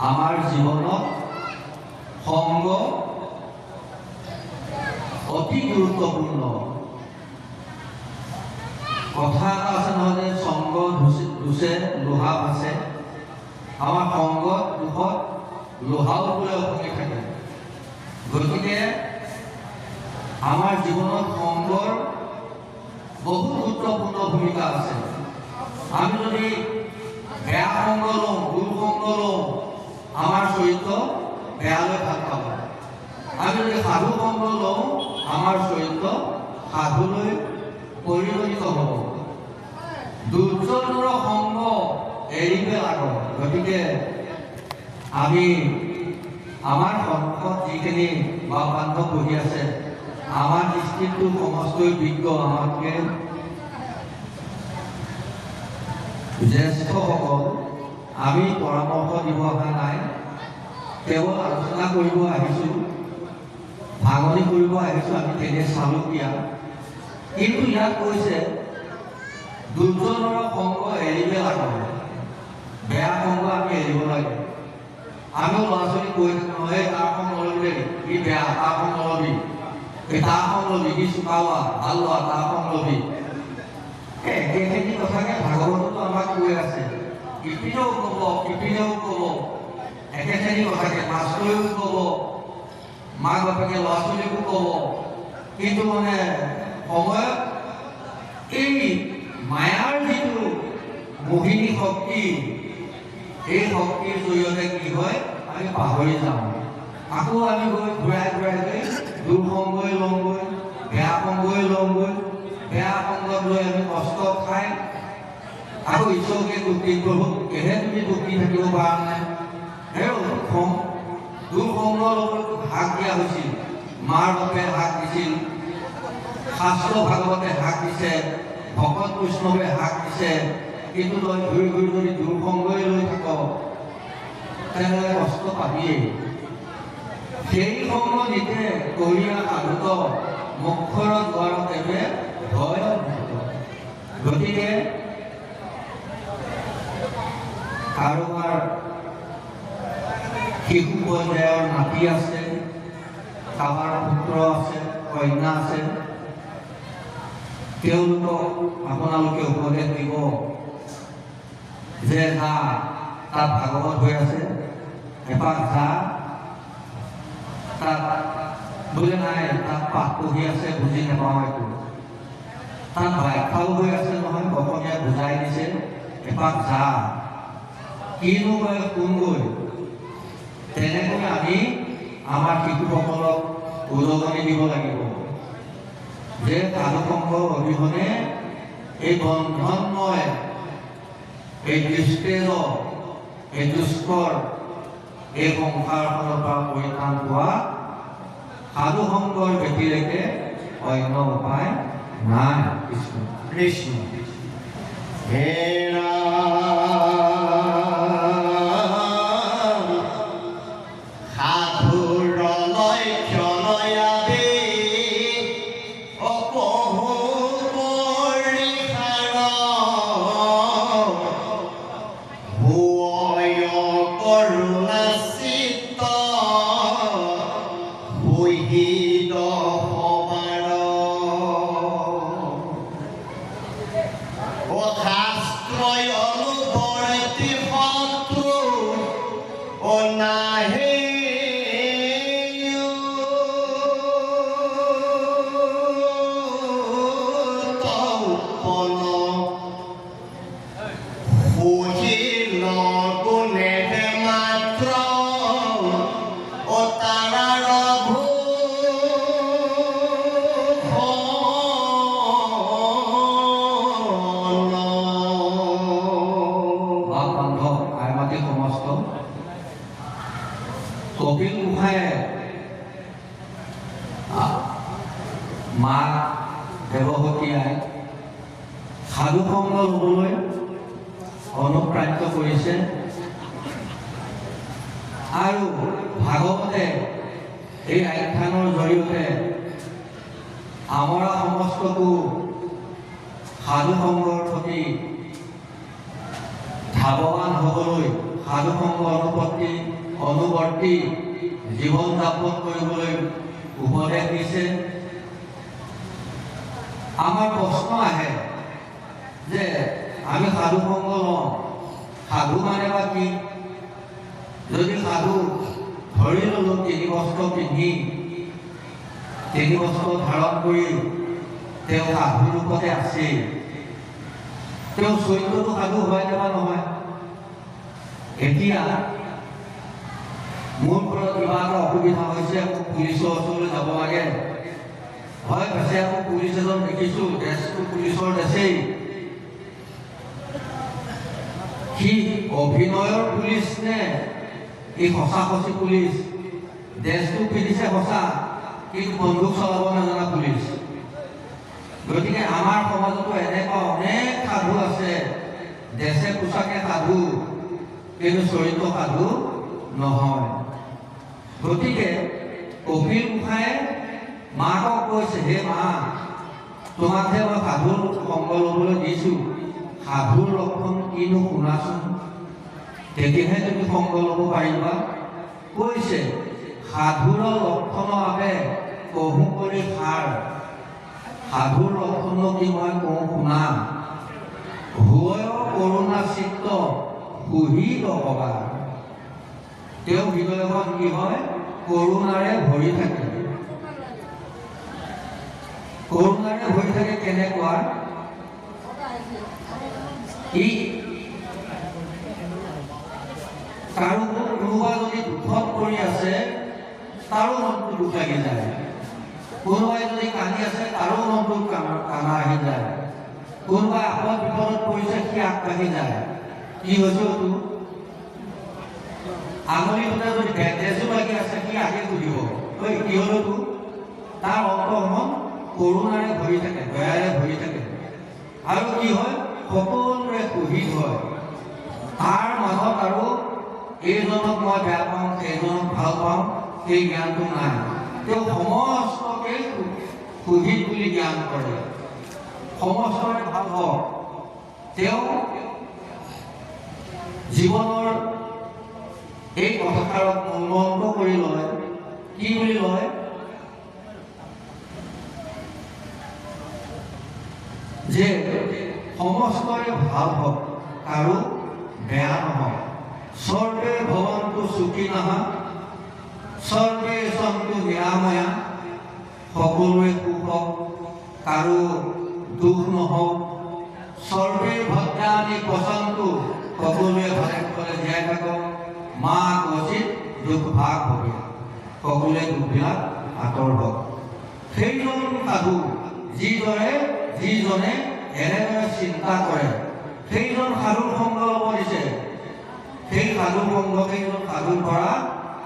আমাৰ জীৱনত সংগ অতি গুৰুত্বপূৰ্ণ। কথা এটা আছে নহয় যে সংগ দোষে লোহা ভাসে। আমাৰ সংগত দোষত লোহাও বোলে ওপঙি থাকে। গতিকে আমাৰ জীৱনত সংগৰ বহুত গুৰুত্বপূৰ্ণ ভূমিকা আছে। আমি যদি বেয়া সংগ লওঁ, দুৰ্সংগ লওঁ, আমাৰ চৰিত্ৰ বেয়ালৈ ভাগ পাব। আমি যদি সাধু সংগ লওঁ, আমাৰ চৰিত্ৰ সাধুলৈ পৰিগণিত হ'ব। দুৰ্জনৰ সংগ এৰিবে লাগ। গতিকে আমি আমাৰ সন্মুখত যিখিনি বাপ বান্ধৱ বহি আছে, আমাৰ দৃষ্টিতটো সমস্তই বিজ্ঞ, আমাতকৈ জ্যেষ্ঠসকল, আমি পৰামৰ্শ দিব অহা নাই, কেৱল আলোচনা কৰিব আহিছোঁ, ভাঙনি কৰিব আহিছোঁ। আমি তেনে চালুকীয়া। কিন্তু ইয়াত কৈছে দুৰ্জনৰ সংগ এৰিবে লাগ। বেয়া সংগ আমি এৰিব লাগে। আমিও ল'ৰা ছোৱালীক কৈ থাকোঁ, এই তাৰ সংগ নলবি দেই, ই বেয়া, তাৰ সংগ নলবি, এই তাৰ সংগ লবি, সি চোকা লোৱা, ভাল লোৱা, তাৰ সংগ লবি। একেখিনি কথাকে ভাগৱততো আমাক কৈ আছে। ইপিনেও ক'ব, ইপিনেও ক'ব, একেখিনি কথাকে মাষ্টৰেও ক'ব, মাক বাপেকে ল'ৰা ছোৱালীকো ক'ব। কিন্তু মানে সময়ত এই মায়াৰ যিটো মোহিনী শক্তি, এই শক্তিৰ জৰিয়তে কি হয়, আমি পাহৰি যাওঁ। আকৌ আমি গৈ ঘূৰাই ঘূৰাই গৈ দুৰ্সংগই লওঁগৈ, বেয়া সংগই লওঁগৈ। বেয়া সংগত লৈ আমি কষ্ট খাই আকৌ ঈশ্বৰকে দুখ দিম, প্ৰভু কেহে তুমি দুখ দি থাকিব পৰা নাই। সেই দুৰ্সংগৰ লগত হাক দিয়া হৈছিল, মাৰ বাপে হাক দিছিল, শাস্ত্ৰ ভাগৱতে হাক দিছে, ভকত বৈষ্ণৱে হাক দিছে। কিন্তু তই ঘূৰি ঘূৰি যদি দুৰ্সংগই লৈ থাক, তেনেহ'লে কষ্ট পাবিয়েই। সেই সংগ নিতে কৰিয়া সাধুত মোক্ষৰ দ্বাৰ তেবে ভয়। গতিকে কাৰোবাৰ শিশু পৰ্যায়ৰ নাতি আছে, কাৰোবাৰ পুত্ৰ আছে, কন্যা আছে, তেওঁলোকক আপোনালোকে উপদেশ দিব যে যা, তাত ভাগৱত হৈ আছে, এপাক যা। তাত বোলে নাই, তাত পাঠ পঢ়ি আছে, বুজি নাপাওঁ একো। তাত ব্যাখ্যাও হৈ আছে নহয়, অসমীয়াত বুজাই দিছে, এপাক যা, কিনো কয় শুনগৈ। তেনেকৈ আমি আমাৰ শিশুসকলক উদগনি দিব লাগিব যে সাধুসংগ অবিহনে এই বন্ধনময়, এই দুষ্তেজ, এই দুষ্কৰ এই সংসাৰখনৰ পৰা পৰিত্ৰাণ পোৱা সাধুসংগৰ ব্যতিৰেকে অন্য উপায় নাই। কৃষ্ণ কৃষ্ণ। হে ৰাম, সাধুৰ লক্ষণ আদি অকহু পৰিসাৰ, হুৱয় কৰুণা চিত্ত সুহৃদ সবাৰ। ও শাস্ত্ৰয় অনুবৰ্তী শত্ৰু ও নাহে তৌপন, সুশীল গুণে মাত্ৰ ও তাৰাৰ ভূষণ। বাপ বান্ধৱ, আইমাতী সমস্ত, কপিল গোসাঁয়ে মাক দেৱহতী আইক সাধু সংগ ল'বলৈ অনুপ্ৰাণিত কৰিছে আৰু ভাগৱতে এই আখ্যানৰ জৰিয়তে আমাৰ সমস্তকো সাধু সংগৰ প্ৰতি ধাৱবান হ'বলৈ, সাধু সংগ অনুৱৰ্তী জীৱন যাপন কৰিবলৈ উপদেশ দিছে। আমাৰ প্ৰশ্ন আহে যে আমি সাধু সংগ লওঁ, সাধু মানে বা কি? যদি সাধু ধৰি ল'লোঁ তিনি বস্ত্ৰ পিন্ধি, তিনি বস্ত্ৰ ধাৰণ কৰি তেওঁ সাধু ৰূপতে আছেই, তেওঁ চৰিত্ৰটো সাধু হয় নে বা নহয়? এতিয়া মোৰ ঘৰত কিবা এটা অসুবিধা হৈছে, মোক পুলিচৰ ওচৰলৈ যাব লাগে। হয় পাছে আকৌ পুলিচ এজন দেখিছোঁ, ড্ৰেছটো পুলিচৰ ড্ৰেছেই, সি অভিনয়ৰ পুলিচ নে ই সঁচা সঁচি পুলিচ? ড্ৰেছটো পিন্ধিছে সঁচা, কিন্তু বন্দুক চলাব নাজানা পুলিচ। গতিকে আমাৰ সমাজতো এনেকুৱা অনেক সাধু আছে, ড্ৰেছে পোছাকে সাধু, কিন্তু চৰিত্ৰ সাধু নহয়। গতিকে কপিল গোসাঁয়ে মাকক কৈছে, হে মা, তোমাকহে মই সাধুৰ সংগ ল'বলৈ দিছোঁ, সাধুৰ লক্ষণ কিনো শুনাচোন, তেতিয়াহে তুমি সংগ ল'ব পাৰিবা। কৈছে, সাধুৰ লক্ষণ আবে কহু কৰি সাৰ, সাধুৰ লক্ষণ কি মই কওঁ শুনা, হোয় কৰুণা চিত্ত সুহৃদ সবাৰ। তেওঁ হৃদয়খন কি হয়, কৰুণাৰে ভৰি থাকে। কৰুণাৰে ভৰি থাকে কেনেকুৱা? ই কাৰো কোনোবা যদি দুখত পৰি আছে, তাৰো মনটো দুখ লাগি যায়। কোনোবাই যদি কান্দি আছে, তাৰো মনটো কানা আহি যায়। কোনোবাই আপদ বিপদত পৰিছে, সি আগবাঢ়ি যায়। কি হৈছে তোৰ? আঙুলিটোতে যদি বেণ্ডেজো লাগি আছে, সি আগে সুধিব, ঐ কি হ'ল তোৰ? তাৰ অন্তৰখন কৰুণাৰে ভৰি থাকে, দয়াৰে ভৰি থাকে। আৰু কি হয়, সকলোৰে সুহৃদ হয়। তাৰ মাজত আৰু এইজনক মই বেয়া পাওঁ, সেইজনক ভাল পাওঁ, সেই জ্ঞানটো নাই। তেওঁ সমস্তকে সুহৃদ বুলি জ্ঞান কৰে, সমস্তৰে ভাল হওক। তেওঁ জীৱনৰ এই কথাষাৰক মূলমন্ত্ৰ কৰি লয়। কি বুলি লয়? যে সমস্তৰে ভাল হওক, কাৰো বেয়া নহওক। সৰ্বে ভৱন্তু সুখিনঃ, সৰ্বে সন্তু নিৰাময়া। সকলোৰে সুখ হওক, কাৰো দুখ নহওক। সৰ্বে ভদ্ৰাণি পশ্যন্তু, সকলোৱে ভালে কুশলে জীয়াই থাকক। মা কচিত দুখ ভাগ হবে, সকলোৱে দুখবিলাক আঁতৰ হওক। সেইজন সাধু যিদৰে যিজনে এনেদৰে চিন্তা কৰে, সেইজন সাধুৰ সংগ ল'ব দিছে। সেই সাধুৰ সংগ, সেইজন সাধুৰ পৰা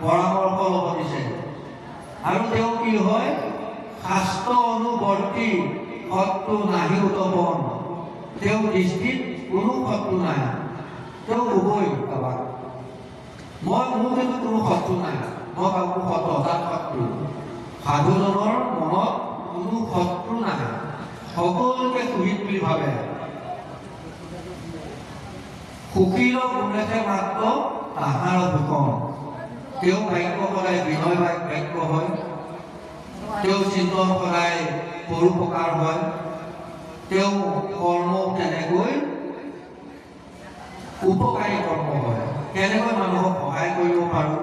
পৰামৰ্শ ল'ব দিছে। আৰু তেওঁ কি হয়, শাস্ত্ৰ অনুবৰ্তী শত্ৰু নাহি উতপন। তেওঁ দৃষ্টিত কোনো শত্ৰু নাই। তেওঁ ক'বই কাৰোবাক, মোৰ কিন্তু কোনো শত্ৰু নাই, মই কাকো অজাত শত্ৰু। সাধুজনৰ মনত কোনো শত্ৰু নাই, সকলোকে সুহৃদ বুলি ভাবে। সুশীল গুণেহে মাত্ৰ তাহাৰ ভূষণ। তেওঁ বাক্য সদায় বিনয় বাক্য হয়, তেওঁ চিন্তন সদায় পৰোপকাৰ হয়, তেওঁ কৰ্ম তেনেকৈ উপকাৰী কৰ্ম হয়। কেনেকৈ মানুহক সহায় কৰিব পাৰোঁ,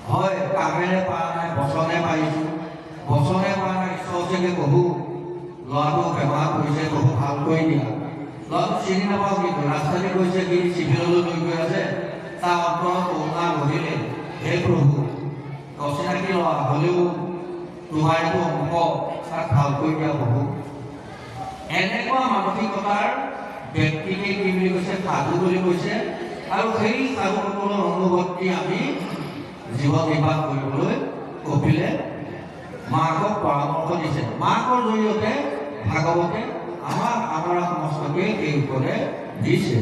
হয় কামেৰে পৰা নাই, বচনে পাৰিছোঁ, বচনে পৰা নাই, ঈশ্বৰকে বহু ল'ৰাটো বেমাৰ কৰিছে, বহু ভাল কৰি দিয়া। ল'ৰাটো চিনি নাপাওঁ, কিন্তু ৰাস্তাতে গৈছে, কি চিভিললৈ লৈ গৈ আছে, তাৰ অন্তৰত কৰোণা বহিলে, হে প্ৰভু, অচিনাকি ল'ৰা হ'লেও তোমাৰ এইটো অংশ, তাক ভাল কৰি দিয়া প্ৰভু। এনেকুৱা মানসিকতাৰ ব্যক্তিকে কি বুলি কৈছে, সাধু বুলি কৈছে। আৰু সেই সাধুসকলৰ অনুভূতি আমি জীৱন নিৰ্বাহ কৰিবলৈ কপিলে মাকক পৰামৰ্শ দিছে। মাকৰ জৰিয়তে ভাগৱতে আমাক আমাৰ সমস্তকে এই উপদেশ দিছে।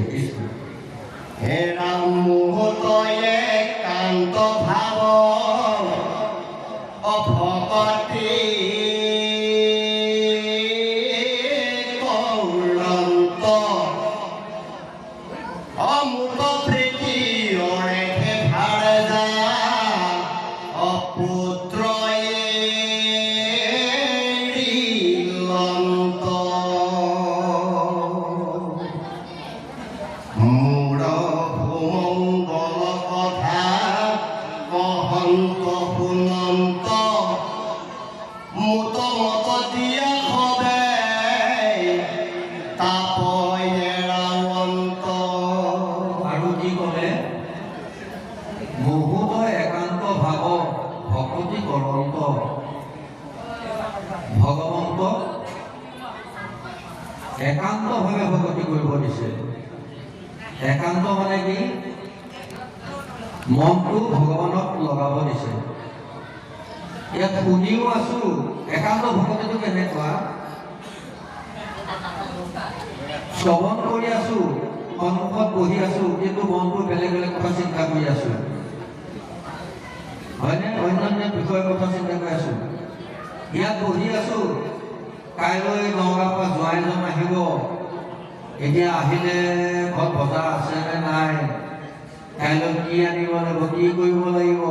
হে ৰাম মুহূৰ্তয়ে কান্ত ভাৱ অভকতি কৰন্ত অমুক প্ৰীতি অৰেখে ভাৰজা অপুত্ৰ এৰিলন্ত। মোৰ সুমংগল কথা ভাৱে ভকতি কৰিব দিছে। একান্ত মানে কি? মনটো ভগৱানক লগাব দিছে। ইয়াত শুনিও আছো, একান্ত ভকতিটো কেনেকুৱা? শ্ৰৱণ কৰি আছো, সন্মুখত বহি আছো, কিন্তু মনটো বেলেগ বেলেগ কথা চিন্তা কৰি আছো, হয়নে? অন্যান্য বিষয়ৰ কথা চিন্তা কৰি আছো। ইয়াত বহি আছো, কাইলৈ নগাঁৱৰ পৰা জোঁৱাইজন আহিব, এতিয়া আহিলে ঘৰত বজাৰ আছে নে নাই, কাইলৈ কি আনিব লাগিব, কি কৰিব লাগিব,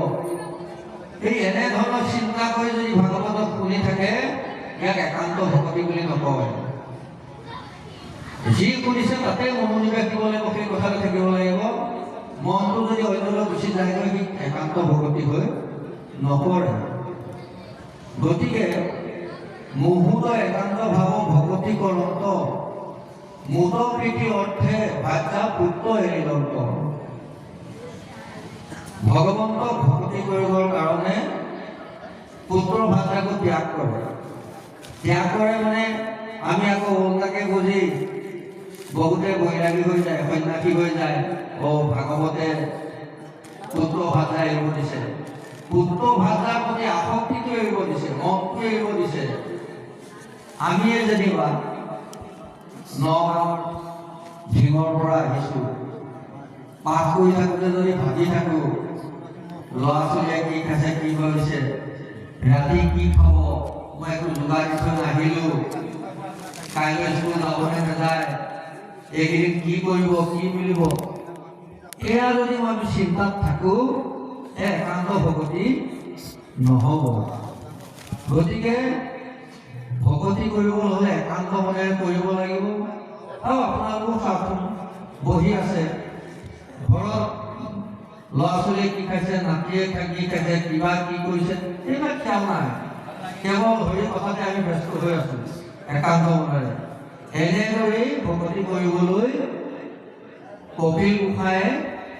এই এনেধৰণৰ চিন্তা কৰি যদি ভাগৱতক শুনি থাকে, ইয়াক একান্ত ভকতি বুলি নকয়। যি শুনিছে তাতে মনোনিৱেশ দিব লাগিব, সেই কথাটো থাকিব লাগিব। মনটো যদি অন্যলৈ গুচি যায়গৈ, সি একান্ত ভকতি হৈ নপৰে। গতিকে মুহূৰ্ত একান্ত ভাৱ ভকতি কৰন্ত, মুত প্ৰীতি অৰ্থে ভাৰ্যা পুত্ৰ এৰিলন্ত। ভগৱন্তক ভকতি কৰিবৰ কাৰণে পুত্ৰ ভাৰ্যাকো ত্যাগ কৰে। ত্যাগ কৰে মানে আমি আকৌ ওলোটাকে বুজি বহুতে বৈৰাগী হৈ যায়, সন্যাসী হৈ যায়। অ' ভাগৱতে পুত্ৰ ভাৰ্যা এৰিব দিছে, পুত্ৰ ভাৰ্যাৰ প্ৰতি আসক্তিটো এৰিব দিছে, মনটো এৰিব দিছে। আমিয়ে যেনিবা নগাঁৱৰ ঢিঙৰ পৰা আহিছোঁ, পাঠ কৰি থাকোঁতে যদি ভাবি থাকোঁ ল'ৰা ছোৱালীয়ে কি খাইছে, কি কৰিছে, ৰাতি কি খাব, মই একো যোগাৰ দি থৈ নাহিলোঁ, কাইলৈ স্কুল যাবনে নাযায়, এইকেইদিন কি কৰিব, কি মিলিব, এয়া যদি মই চিন্তাত থাকোঁ, একান্ত ভকতি নহ'ব। গতিকে ভকতি কৰিবলৈ হ'লে একান্ত মনেৰে কৰিব লাগিব। আৰু আপোনালোকো চাওকচোন, বহি আছে ঘৰত, ল'ৰা ছোৱালীয়ে কি খাইছে, নাতিয়ে কি খাইছে, কিবা কি কৰিছে, এইবিলাক খেয়াল নাই, কেৱল হৰি কথাতে আমি ব্যস্ত হৈ আছোঁ একান্ত মনেৰে। এনেদৰেই ভকতি কৰিবলৈ কপিল গোসাঁয়ে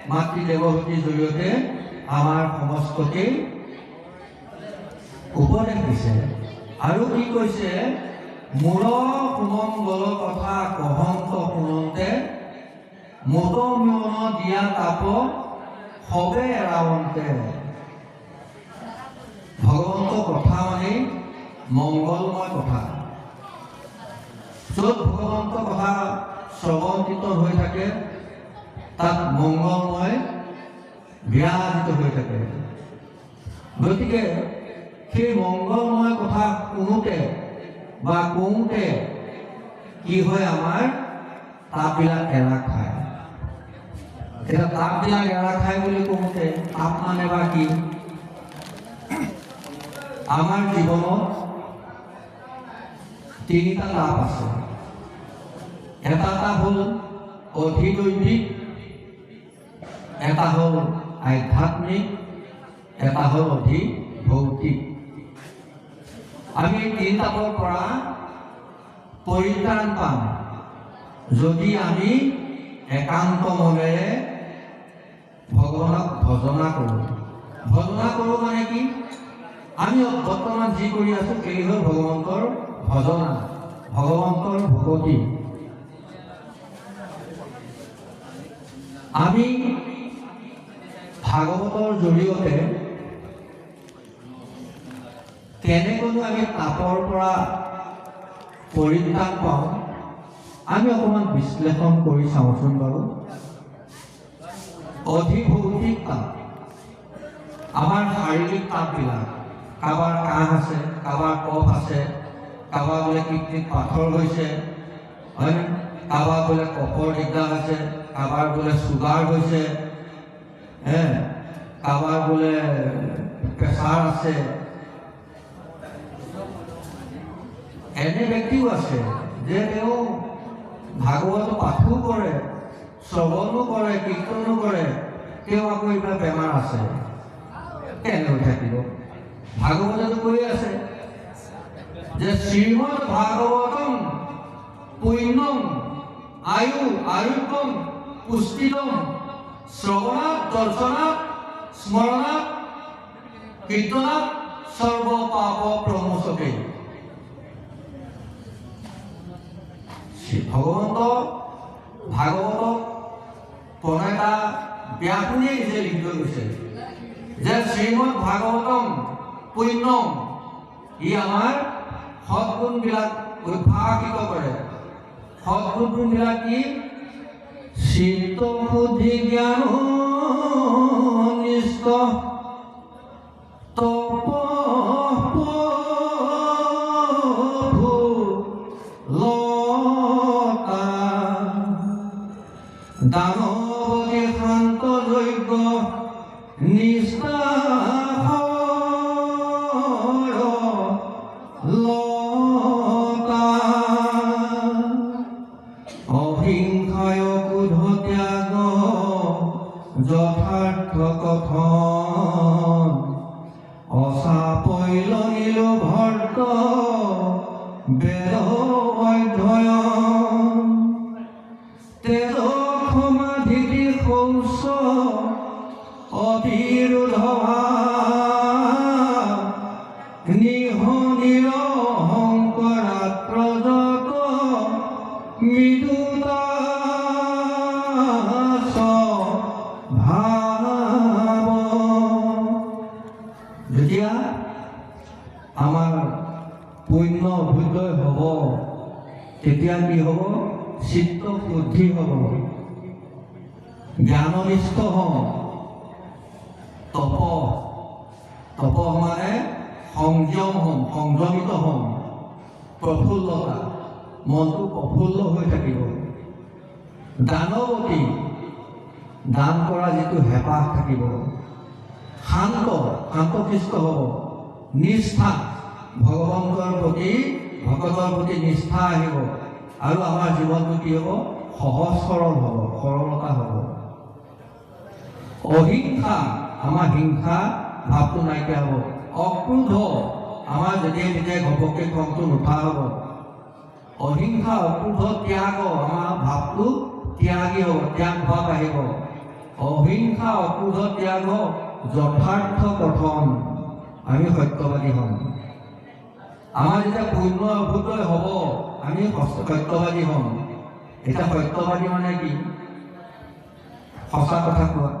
মাতৃ দেৱহূতিৰ জৰিয়তে আমাৰ সমস্তকে উপদেশ দিছে। আৰু কি কৈছে? মূৰ সুমংগল কথা কহন্ত শুনন্তে, মোত মন দিয়া তাপ সবে এৰাৱন্তে। ভগৱন্ত কথা মানে মংগলময় কথা। য'ত ভগৱন্ত কথা শ্ৰৱণ কীৰ্তন হৈ থাকে, তাত মংগলময় বিৰাজিত হৈ থাকে। গতিকে সেই মংগলময় কথা শুনোতে বা কওঁতে কি হয়, আমাৰ তাপবিলাক এৰা খায়। এতিয়া তাপবিলাক এৰা খায় বুলি কওঁতে তাপ মানে বা কি? আমাৰ জীৱনত তিনিটা তাপ আছে। এটা তাপ হ'ল অধিদৈবিক, এটা হ'ল আধ্যাত্মিক, এটা হ'ল অধি ভৌতিক। আমি এই তিনি তাপৰ পৰা পৰিত্ৰাণ পাম যদি আমি একান্ত মনেৰে ভগৱানক ভজনা কৰোঁ। ভজনা কৰোঁ মানে কি? আমি বৰ্তমান যি কৰি আছোঁ সেই হ'ল ভগৱন্তৰ ভজনা, ভগৱন্তৰ ভকতি। আমি ভাগৱতৰ জৰিয়তে কেনেকৈনো আমি তাপৰ পৰা পৰিত্ৰাণ পাওঁ, আমি অকণমান বিশ্লেষণ কৰি চাওঁচোন বাৰু। অধিভৌতিক তাপ, আমাৰ শাৰীৰিক তাপবিলাক, কাৰোবাৰ কাহ আছে, কাৰোবাৰ কফ আছে, কাৰোবাৰ বোলে কিডনীত পাথৰ হৈছে, হয়নে? কাৰোবাৰ বোলে কফৰ দিগদাৰ হৈছে, কাৰোবাৰ বোলে চুগাৰ হৈছে, কাৰোবাৰ বোলে প্ৰেছাৰ আছে। এনে ব্যক্তিও আছে যে তেওঁ ভাগৱত পাঠো কৰে, শ্ৰৱণো কৰে, কীৰ্তনো কৰে, তেওঁ আকৌ এইবিলাক বেমাৰ আছে, কেনেকৈ থাকিব? ভাগৱতেতো কৈ আছে যে শ্ৰীমদ ভাগৱতম পুণ্যম আয়ু আৰোগ্যম পুষ্টিদম শ্ৰৱণাৎ দৰ্শনাৎ স্মৰণাৎ কীৰ্তনাৎ সৰ্ব পাপ প্ৰমোচকে। ভগৱন্ত ভাগৱতক প্ৰণেতা ব্যাসুনিয়ে নিজে লিখি থৈ গৈছে যে শ্ৰীমদ ভাগৱতম পুণ্যম, ই আমাৰ সদ্গুণবিলাক উদ্ভাসিত কৰে। সদ্গুণবিলাক কি? চিত্ত শুদ্ধি জ্ঞান নিষ্ঠ তপ লতা দানৱতী শান্ত যজ্ঞ নিষ্ঠা লতা অহিংসায় ক্ৰোধ ত্যাগ যথাৰ্থ কথন অচাপৈল নীল ভৰ্ত বেদ অধ্যয়ন তেজ সমাধি শৌচ অবিৰোধ নিহ নিৰহংকৰাত্ৰ যত মৃদুতা ভাৱ। যেতিয়া আমাৰ পুণ্য অভ্যুদয় হ'ব, তেতিয়া কি হ'ব? চিত্ত শুদ্ধি হ'ব, জ্ঞাননিষ্ঠ হ'ম, তপ তপ মানে সংযম হ'ম, সংযমিত হ'ম, প্ৰফুল্লতা, মনটো প্ৰফুল্ল হৈ থাকিব। দানৱতী, দান কৰা যিটো হেঁপাহ থাকিব, শান্ত, শান্তশিষ্ট হ'ব, নিষ্ঠা, ভগৱন্তৰ প্ৰতি, ভকতৰ প্ৰতি নিষ্ঠা আহিব আৰু আমাৰ জীৱনটো কি হ'ব? সহজ সৰল হ'ব, সৰলতা হ'ব। অহিংসা, আমাৰ হিংসা ভাৱটো নাইকিয়া হ'ব। অক্ৰোধ, আমাৰ যেতিয়াই তেতিয়াই ঘপককৈ খংটো নুঠা হ'ব। অহিংসা, অক্ৰোধ, ত্যাগ, আমাৰ ভাৱটো ত্যাগী হ'ব, ত্যাগ ভাৱ আহিব। অহিংসা, অক্ৰোধ, ত্যাগ, যথাৰ্থ কথন, আমি সত্যবাদী হ'ম। আমাৰ যেতিয়া পুণ্য অভ্যুদয় হ'ব, আমি সত্যবাদী হ'ম। এতিয়া সত্যবাদী মানে কি? সঁচা কথা কোৱা।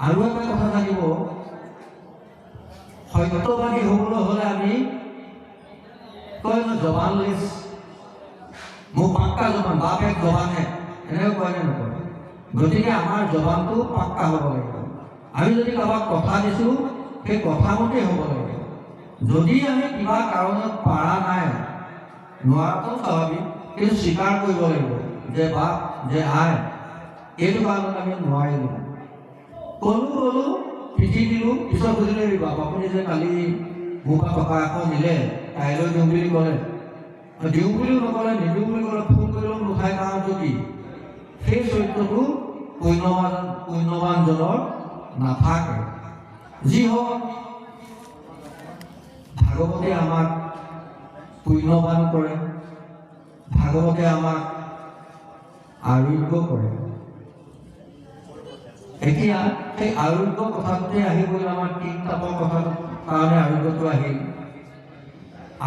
আৰু এটা কথা জানিব, সত্যবাদী হ'বলৈ হ'লে আমি কয় ন জবান লিছ, মোৰ পাক্কা জবান, বাপ এক জবান হে, এনেকৈ কয় নে নকয়? গতিকে আমাৰ জবানটো পাক্কা হ'ব লাগিব। আমি যদি কাৰোবাক কথা দিছোঁ, সেই কথামতেই হ'ব লাগিব। যদি আমি কিবা কাৰণত পাৰা নাই, নোৱাৰাটো স্বাভাৱিক, কিন্তু স্বীকাৰ কৰিব লাগিব যে বাপ, যে আই, এইটো কাৰণত আমি নোৱাৰিলোঁ। ক'লো ক'লো, পিঠি দিলোঁ, পিছত সুধিলোঁ, এই বাপ, আপুনি যে কালি মোৰ পৰা টকা এখন নিলে, কাইলৈ দিওঁ বুলি ক'লে, দিওঁ বুলিও নক'লে, নিদিওঁ বুলি ক'লে, ফোন কৰিলেও নুঠাই, কাৰণটো কি? সেই চৰিত্ৰটো পুণ্যৱানজনৰ নাথাকে। যি হওক, ভাগৱতে আমাক পুণ্যৱান কৰে, ভাগৱতে আমাক আৰোগ্য কৰে। এতিয়া সেই আৰোগ্য কথাটোতে আহি গ'ল, আমাৰ তিন তাপৰ কথাটোৰ কাৰণে আৰোগ্যটো আহিল।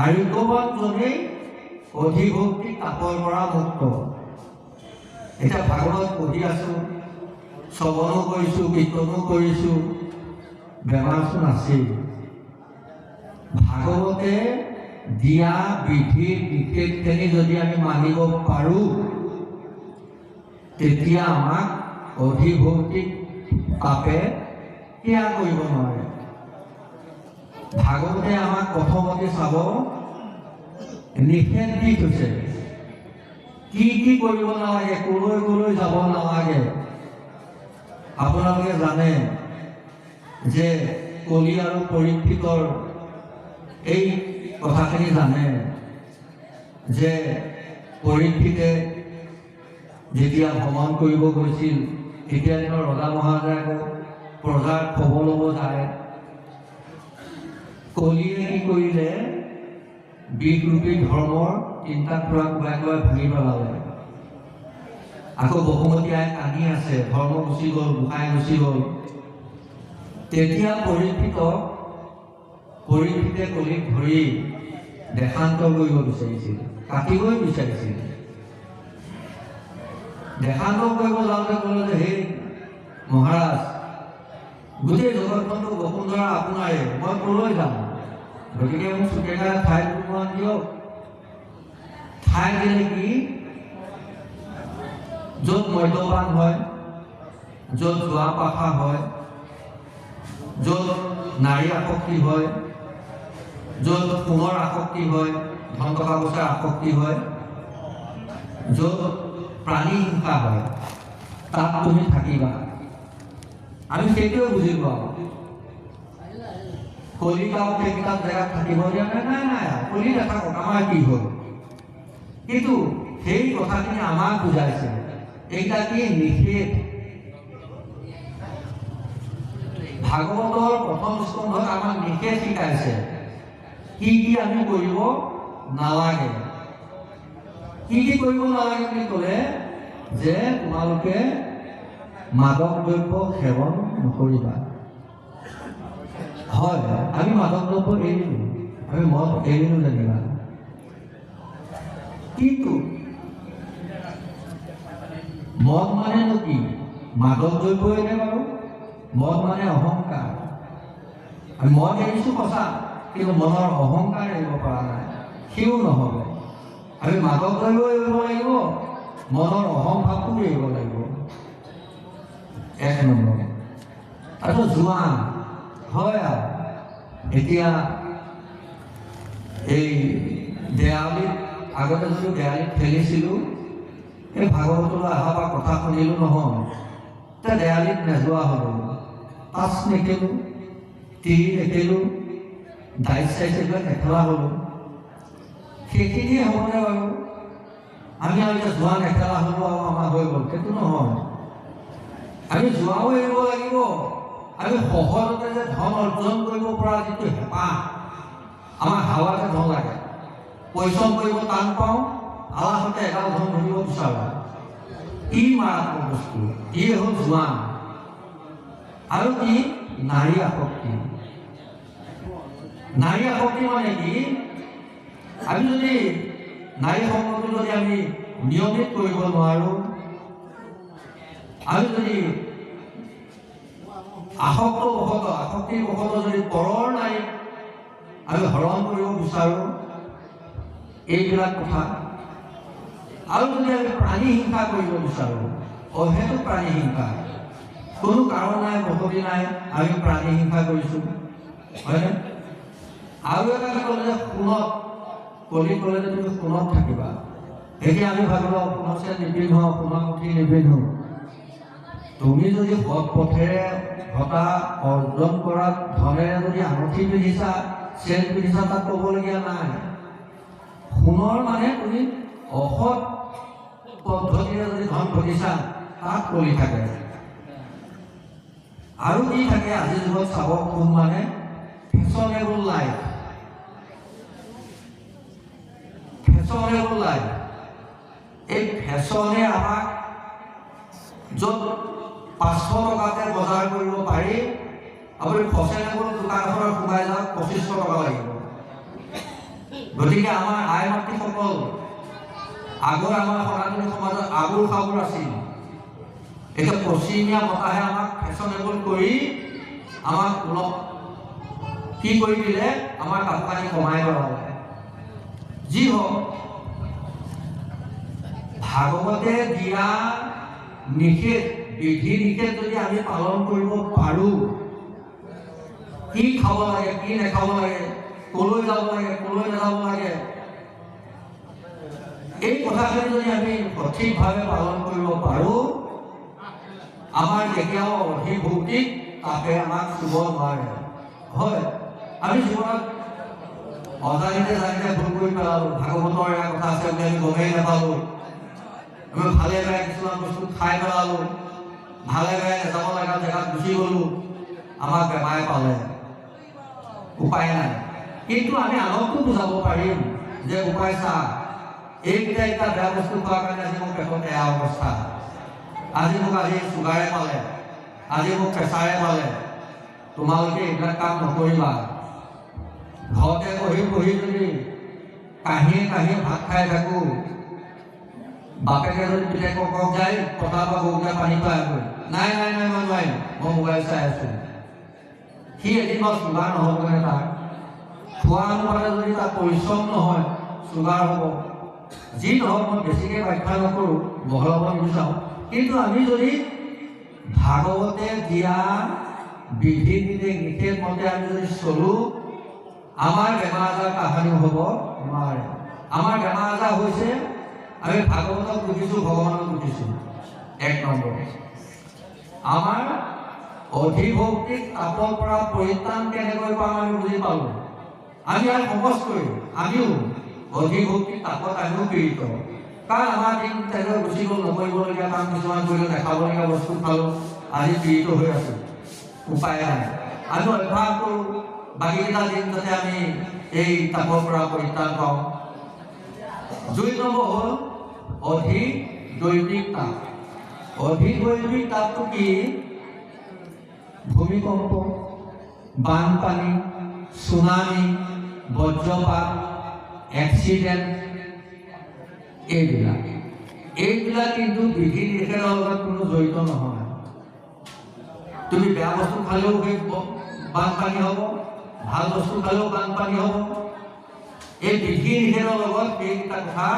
আৰোগ্যৱানজনেই অধিভৌতিক তাপৰ পৰা মুক্ত। এতিয়া ভাগৱত পঢ়ি আছোঁ, শ্ৰৱণো কৰিছোঁ, কীৰ্তনো কৰিছোঁ, বেমাৰচোন আছেই। ভাগৱতে দিয়া বিধি নিষেধখিনি যদি আমি মানিব পাৰোঁ, তেতিয়া আমাক অধিভৌতিক পাপে ক্ৰিয়া কৰিব নোৱাৰে। ভাগৱতে আমাক প্ৰথমতে চাব নিষেধ দি থৈছে, কি কি কৰিব নালাগে, কলৈ কলৈ যাব নালাগে। আপোনালোকে জানে যে কলি আৰু পৰীক্ষিতৰ এই কথাখিনি জানে যে পৰীক্ষিতে যেতিয়া ভ্ৰমণ কৰিব গৈছিল, তেতিয়া দিনৰ ৰজা মহাৰাজাই আকৌ প্ৰজাৰ খবৰ ল'ব যায়। কলিয়ে কি কৰিলে? বিষৰূপী ধৰ্মৰ তিনিটা খুৰা কোবাই কোবাই ভাঙি পেলালে। আকৌ বসুমতী আই কান্দি আছে, ধৰ্ম গুচি গ'ল, গোসাঁই গুচি গ'ল। তেতিয়া পৰীক্ষিতে কলিক ধৰি দেশান্তৰ কৰিব বিচাৰিছিল, কাটিবই বিচাৰিছিল। দেশান্তৰ কৰিব যাওঁতে ক'লে যে সেই মহাৰাজ, গোটেই জগতখনটো বসুন্ধৰা আপোনাৰে, মই ক'লৈ যাম? গতিকে মোক চুকেকা ঠাই দুটুকুৰামান দিয়ক। ঠাই দিলে কি, য'ত মদ্যপান হয়, য'ত জুৱা পাশা হয়, য'ত নাৰী আসক্তি হয়, য'ত সোণৰ আসক্তি হয়, ধন টকা পইচাৰ আসক্তি হয়, য'ত প্ৰাণী হিংসা হয়, তাত তুমি থাকিবা। আমি সেইটোৱে বুজি পাওঁ। কলিতাও সেইকেইটা জেগাত থাকিব দিয়া নাই, নাই নাই, কলি নাথাকক, আমাৰ কি হ'ল? কিন্তু সেই কথাখিনি আমাক বুজাইছে। এইটা কি নিষেধ। ভাগৱতৰ প্ৰথম স্কন্ধত আমাক নিষেধ শিকাইছে, কি কি আমি কৰিব নালাগে। কি কি কৰিব নালাগে বুলি ক'লে যে তোমালোকে মাদক দ্ৰব্য সেৱন নকৰিবা। হয়, আমি মাদক দ্ৰব্য এৰিলোঁ, আমি মদ এৰিলোঁ যেনিবা, কিন্তু মদ মানেনো কি? মাদক দ্ৰব্যই নে বাৰু? মদ মানে অহংকাৰ। আমি মদ এৰিছোঁ সঁচা, কিন্তু মনৰ অহংকাৰ এৰিব পৰা নাই, সিও নহ'ব। আমি মাদক দ্ৰব্য এৰিব লাগিব, মনৰ অহংভাৱটোও এৰিব লাগিব, এক নম্বৰ। তাৰপিছত জোৱা হয় আৰু এতিয়া এই দেৱালীত, আগতে যিটো দেৱালীত খেলিছিলোঁ, এই ভাগৱতলৈ অহা বা কথা শুনিলোঁ নহয়, এতিয়া দেৱালীত নেযোৱা হ'লোঁ, তাচ নেখেলোঁ, তীৰ নেখেলোঁ, ডাইচ চাইচ এইবিলাক নেখেলা হ'লোঁ। সেইখিনিয়ে হ'বনে বাৰু? আমি আৰু এতিয়া জোৱা নেখেলা হ'লোঁ আৰু আমাৰ হৈ গ'ল, সেইটো নহয়। আমি জোৱাও এৰিব লাগিব। আমি সহজতে যে ধন অৰ্জন কৰিব পৰা যিটো হেঁপাহ, আমাৰ হাৱাতে ধন লাগে, পৰিশ্ৰম কৰিব টান পাওঁ, আলাসতে এগাল ধন ধৰিব বিচাৰোঁ। ই মাৰাত্মক বস্তু, ই হ'ল জোৱা। আৰু কি? নাৰী আসক্তি। নাৰী আসক্তি মানে কি? আমি যদি নাৰী সংগটো যদি আমি নিয়মিত কৰিব নোৱাৰোঁ, আমি যদি আসক্তিৰ বশতঃ যদি পৰৰ নাৰীক আমি হৰণ কৰিব বিচাৰোঁ, এইবিলাক কথা। আৰু যদি আমি প্ৰাণী হিংসা কৰিব বিচাৰোঁ, অহেতুক প্ৰাণী হিংসা, কোনো কাৰণ নাই, বসতি নাই, আমি প্ৰাণী হিংসা কৰিছোঁ, হয়নে? আৰু এটা কি ক'লে যে সোণত, কলি ক'লে যে তুমি সোণত থাকিবা। এতিয়া আমি ভাবিলোঁ সোণত চেন নিপিন্ধো, সোণৰ মুঠি নিপিন্ধো। তুমি যদি সৎ পথেৰে ঘটা অৰ্জন কৰা ধনেৰে যদি আঙুঠি পিন্ধিছা, চেন পিন্ধিছা, তাত ক'বলগীয়া নাই। সোণৰ মানে তুমি অসৎ পদ্ধতিৰে যদি ধন ঘটিছা, তাত কলি থাকে। আৰু কি থাকে আজিৰ যুগত চাব, সোণ মানে ফেশ্বনেবল লাইফ, ফেশ্বনেবল লাইফ। এই ফেশ্বনে আমাক য'ত 500 টকাতে বজাৰ কৰিব পাৰি, আপুনি ফেশ্বনেবল দোকান এখনত সোমাই যাওক, 2500 টকা লাগিব। গতিকে আমাৰ আই মাতৃসকল, আগৰ আমাৰ সনাতনী সমাজত আগুৰ খাগুৰ আছিল, এতিয়া পশ্চিমীয়া বতাহে আমাক ফেশ্বনেবল কৰি আমাক অলপ কি কৰি দিলে, আমাৰ কাপোৰ কানি কমাই পেলালে। যি হওক, ভাগৱতে দিয়া নিষেধ, বিধি নিষেধ যদি আমি পালন কৰিব পাৰোঁ, কি খাব লাগে, কি নাখাব লাগে, ক'লৈ যাব লাগে, ক'লৈ নাযাব লাগে, এই কথাখিনি যদি আমি সঠিকভাৱে পালন কৰিব পাৰোঁ, আমাৰ কেতিয়াও অধিভৌতিক তাপে আমাক চুব নোৱাৰে। হয়, আমি জীৱনত অজানিতে জানিতে ভুল কৰি পেলালোঁ, ভাগৱতৰ এয়া কথা আছে বুলি আমি গমেই নাপালোঁ, আমি ভালে বেয়াই কিছুমান বস্তু খাই পেলালোঁ, ভালে বেয়াই নাযাব লগা জেগাত গুচি গ'লোঁ, আমাক বেমাৰে পালে, উপায় নাই। কিন্তু আমি আনকো বুজাব পাৰিম যে উপায় চা, এইকেইটা এটা বেয়া বস্তু খোৱাৰ কাৰণে আজি মোৰ পেটত এয়া অৱস্থা, আজি মোক আজি চুগাৰে পালে, আজি মোক প্ৰেছাৰে পালে, তোমালোকে এইবিলাক কাম নকৰিবা। ঘৰতে বহি বহি যদি কাঁহীয়ে কাঁহীয়ে ভাত খাই থাকোঁ, বাপেকে যদি পিতেকক যায় পথাৰৰ পৰা গৰুকেইটা পানী খুৱাই আহগৈ, নাই নাই নাই, মই নোৱাৰিম, মই মোবাইল চাই আছোঁ। সি এদিন বাৰু চুগাৰ নহ'বগৈ? তাৰ খোৱা অনুপাতে যদি তাৰ পৰিশ্ৰম নহয়, চুগাৰ হ'ব। যি নহওক, মই বেছিকৈ ব্যাখ্যা নকৰোঁ, বহলাব নিবিচাৰোঁ। কিন্তু আমি যদি ভাগৱতে দিয়া বিধি নিষেধ মতে আমি যদি চলোঁ, আমাৰ বেমাৰ আজাৰ কাহানিও হ'ব নোৱাৰে। আমাৰ বেমাৰ আজাৰ হৈছে, আমি ভাগৱতক বুজিছোঁ, ভগৱানক বুজিছোঁ। এক নম্বৰ, আমাৰ অধিভৌতিক তাপৰ পৰা পৰিত্ৰাণ কেনেকৈ পাম আমি বুজি পালোঁ। আমি ইয়াৰ সমস্তই, আমিও অধিভৌতিক তাপত আমিও পীড়িত। কাৰণ আমাৰ দিন তেনেকৈ গুচি গ'ল, নকৰিবলগীয়া কাম কিছুমান কৰিলোঁ, নাখাবলগীয়া বস্তু খালোঁ, আজি পীড়িত হৈ আছোঁ, উপায় নাই। আমি অভ্যাস কৰোঁ বাকীকেইটা দিন যাতে আমি এই তাপৰ পৰা পৰিত্ৰাণ পাওঁ। দুই নম্বৰ হ'ল অধিদৈবিক তাপ। অধিদৈবিক তাপটো কি? ভূমিকম্প, বানপানী, চুনামি, বজ্ৰপাত, এক্সিডেণ্ট, এইবিলাক। এইবিলাক কিন্তু বিধি নিষেধৰ লগত কোনো জড়িত নহয়। তুমি বেয়া বস্তু খালেও সেই বানপানী হ'ব, ভাল বস্তু খালেও বানপানী হ'ব। এই বিধি নিষেধৰ লগত সেইকেইটা কথা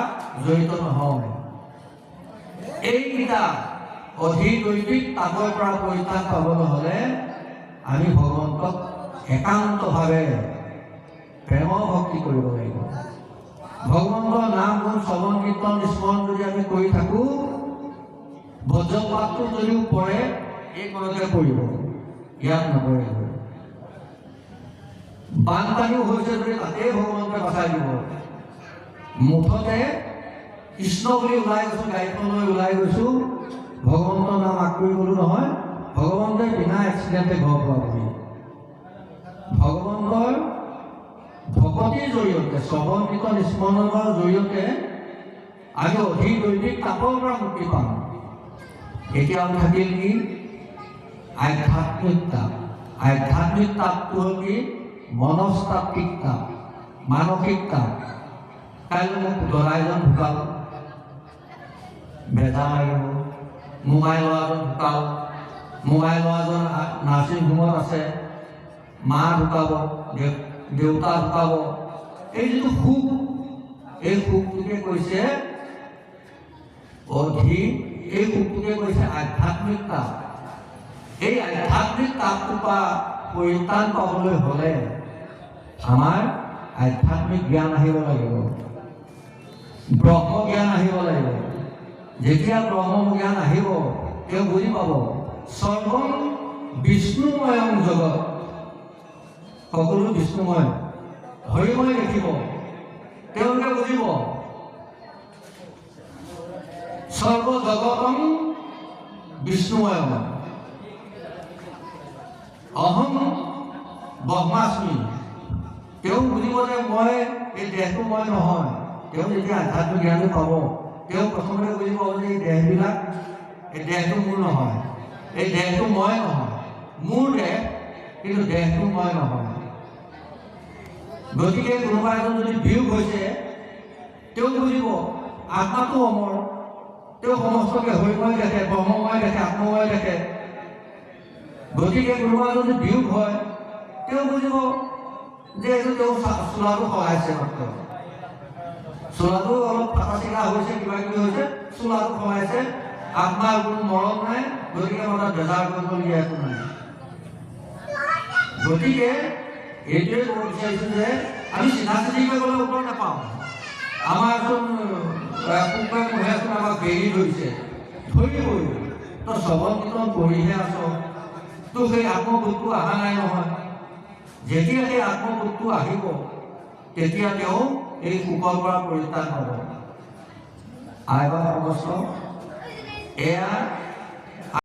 জড়িত নহয়। এইকেইটা অধিদৈবিক তাপৰ পৰা পৰিত্ৰাণ পাবলৈ হ'লে আমি ভগৱন্তক একান্তভাৱে প্ৰেম ভক্তি কৰিব লাগিব। ভগৱন্তৰ নাম গুণ শ্ৰৱণ কীৰ্তন স্মৰণ যদি আমি কৰি থাকোঁ, বজ্ৰপাতটো যদিও পৰে, এই কোণতে পৰিব, ইয়াত নপৰেগৈ। বানপানীও হৈছে যদি তাতেই ভগৱন্তই বচাই দিব। মুঠতে কৃষ্ণ বুলি ওলাই গৈছোঁ, গাড়ীখন লৈ ওলাই গৈছোঁ, ভগৱন্তৰ নাম আঁকুৰি গ'লো নহয়, ভগৱন্তই বিনা এক্সিডেণ্টে ঘৰ পোৱাবহি। ভগৱন্তৰ ভকতিৰ জৰিয়তে, শ্ৰৱণ কীৰ্তন স্মৰণৰ জৰিয়তে আমি অধিদৈবিক তাপৰ পৰা মুক্তি পাম। এতিয়াও থাকিল কি? আধ্যাত্মিক তাপ। আধ্যাত্মিক তাপটো হ'ল কি? মনস্তাত্ত্বিক তাপ, মানসিক তাপ। কাইলৈ মোক দৰা এজন ঢুকাল, বেজাৰ লাগিব। মোমাই ল'ৰাজন ঢুকাল, মোমাই ল'ৰাজন নাৰ্ছিং হোমত আছে, মা ঢুকাব, দেউতা ঢুকাব, এই যিটো শোক, এই শোকটোকে কৈছে এই শোকটোকে কৈছে আধ্যাত্মিক তাপ। এই আধ্যাত্মিক তাপটোৰ পৰা পৰিত্ৰাণ পাবলৈ হ'লে আমাৰ আধ্যাত্মিক জ্ঞান আহিব লাগিব, ব্ৰহ্ম জ্ঞান আহিব লাগিব। যেতিয়া ব্ৰহ্ম জ্ঞান আহিব, তেওঁ বুজি পাব সৰ্বং বিষ্ণুময়ং জগত, সকলো বিষ্ণুময়, হৰিময় দেখিব। তেওঁলোকে বুজিব সৰ্বজগতং বিষ্ণুময়, অহং ব্ৰহ্মাস্মি। তেওঁ বুজিব যে মই এই দেহটো মই নহয়। তেওঁ যেতিয়া আধ্যাত্মিক জ্ঞানটো পাব, তেওঁ প্ৰথমতে বুজি পাব যে এই দেহবিলাক, এই দেহটো মোৰ নহয়, এই দেহটো মই নহয়। মোৰ দেহ, কিন্তু দেহটো মই নহয়। গতিকে কোনোবা এজন যদি বিয়োগ হৈছে, তেওঁ বুজিব আত্মাটো অমৰ। তেওঁ সমস্তকে হৰিময় দেখে, ব্ৰহ্মময় দেখে, আত্মময় দেখে। গতিকে কোনোবা যদি বিয়োগ হয়, তেওঁ বুজিব যে এইটো তেওঁ চোলাটো সলাইছে মাত্ৰ, চোলাটো অলপ ফটা চিগা হৈছে, কিবা কিবি হৈছে, চোলাটো সলাইছে, আত্মাৰ কোনো মৰণ নাই। গতিকে মই তাত বেজাৰ কৰিবলগীয়া একো নাই। গতিকে এইটোৱে ক'ব বিচাৰিছোঁ যে আমি চিধা চিধিকৈ গ'লে উত্তৰ নাপাওঁ। আমাৰচোন কোনোবাই মোহেচোন আমাক বেৰি ধৰিছে, ধৰিবই। তই শ্ৰৱণ কীৰ্তন কৰিহে আছ, তোৰ সেই আত্মবোধটো অহা নাই নহয়। যেতিয়া সেই আত্মবোধটো আহিব, তেতিয়া তেওঁ এই শোকৰ পৰা পৰিত্ৰাণ পাব। আইবা সমস্ত, এয়া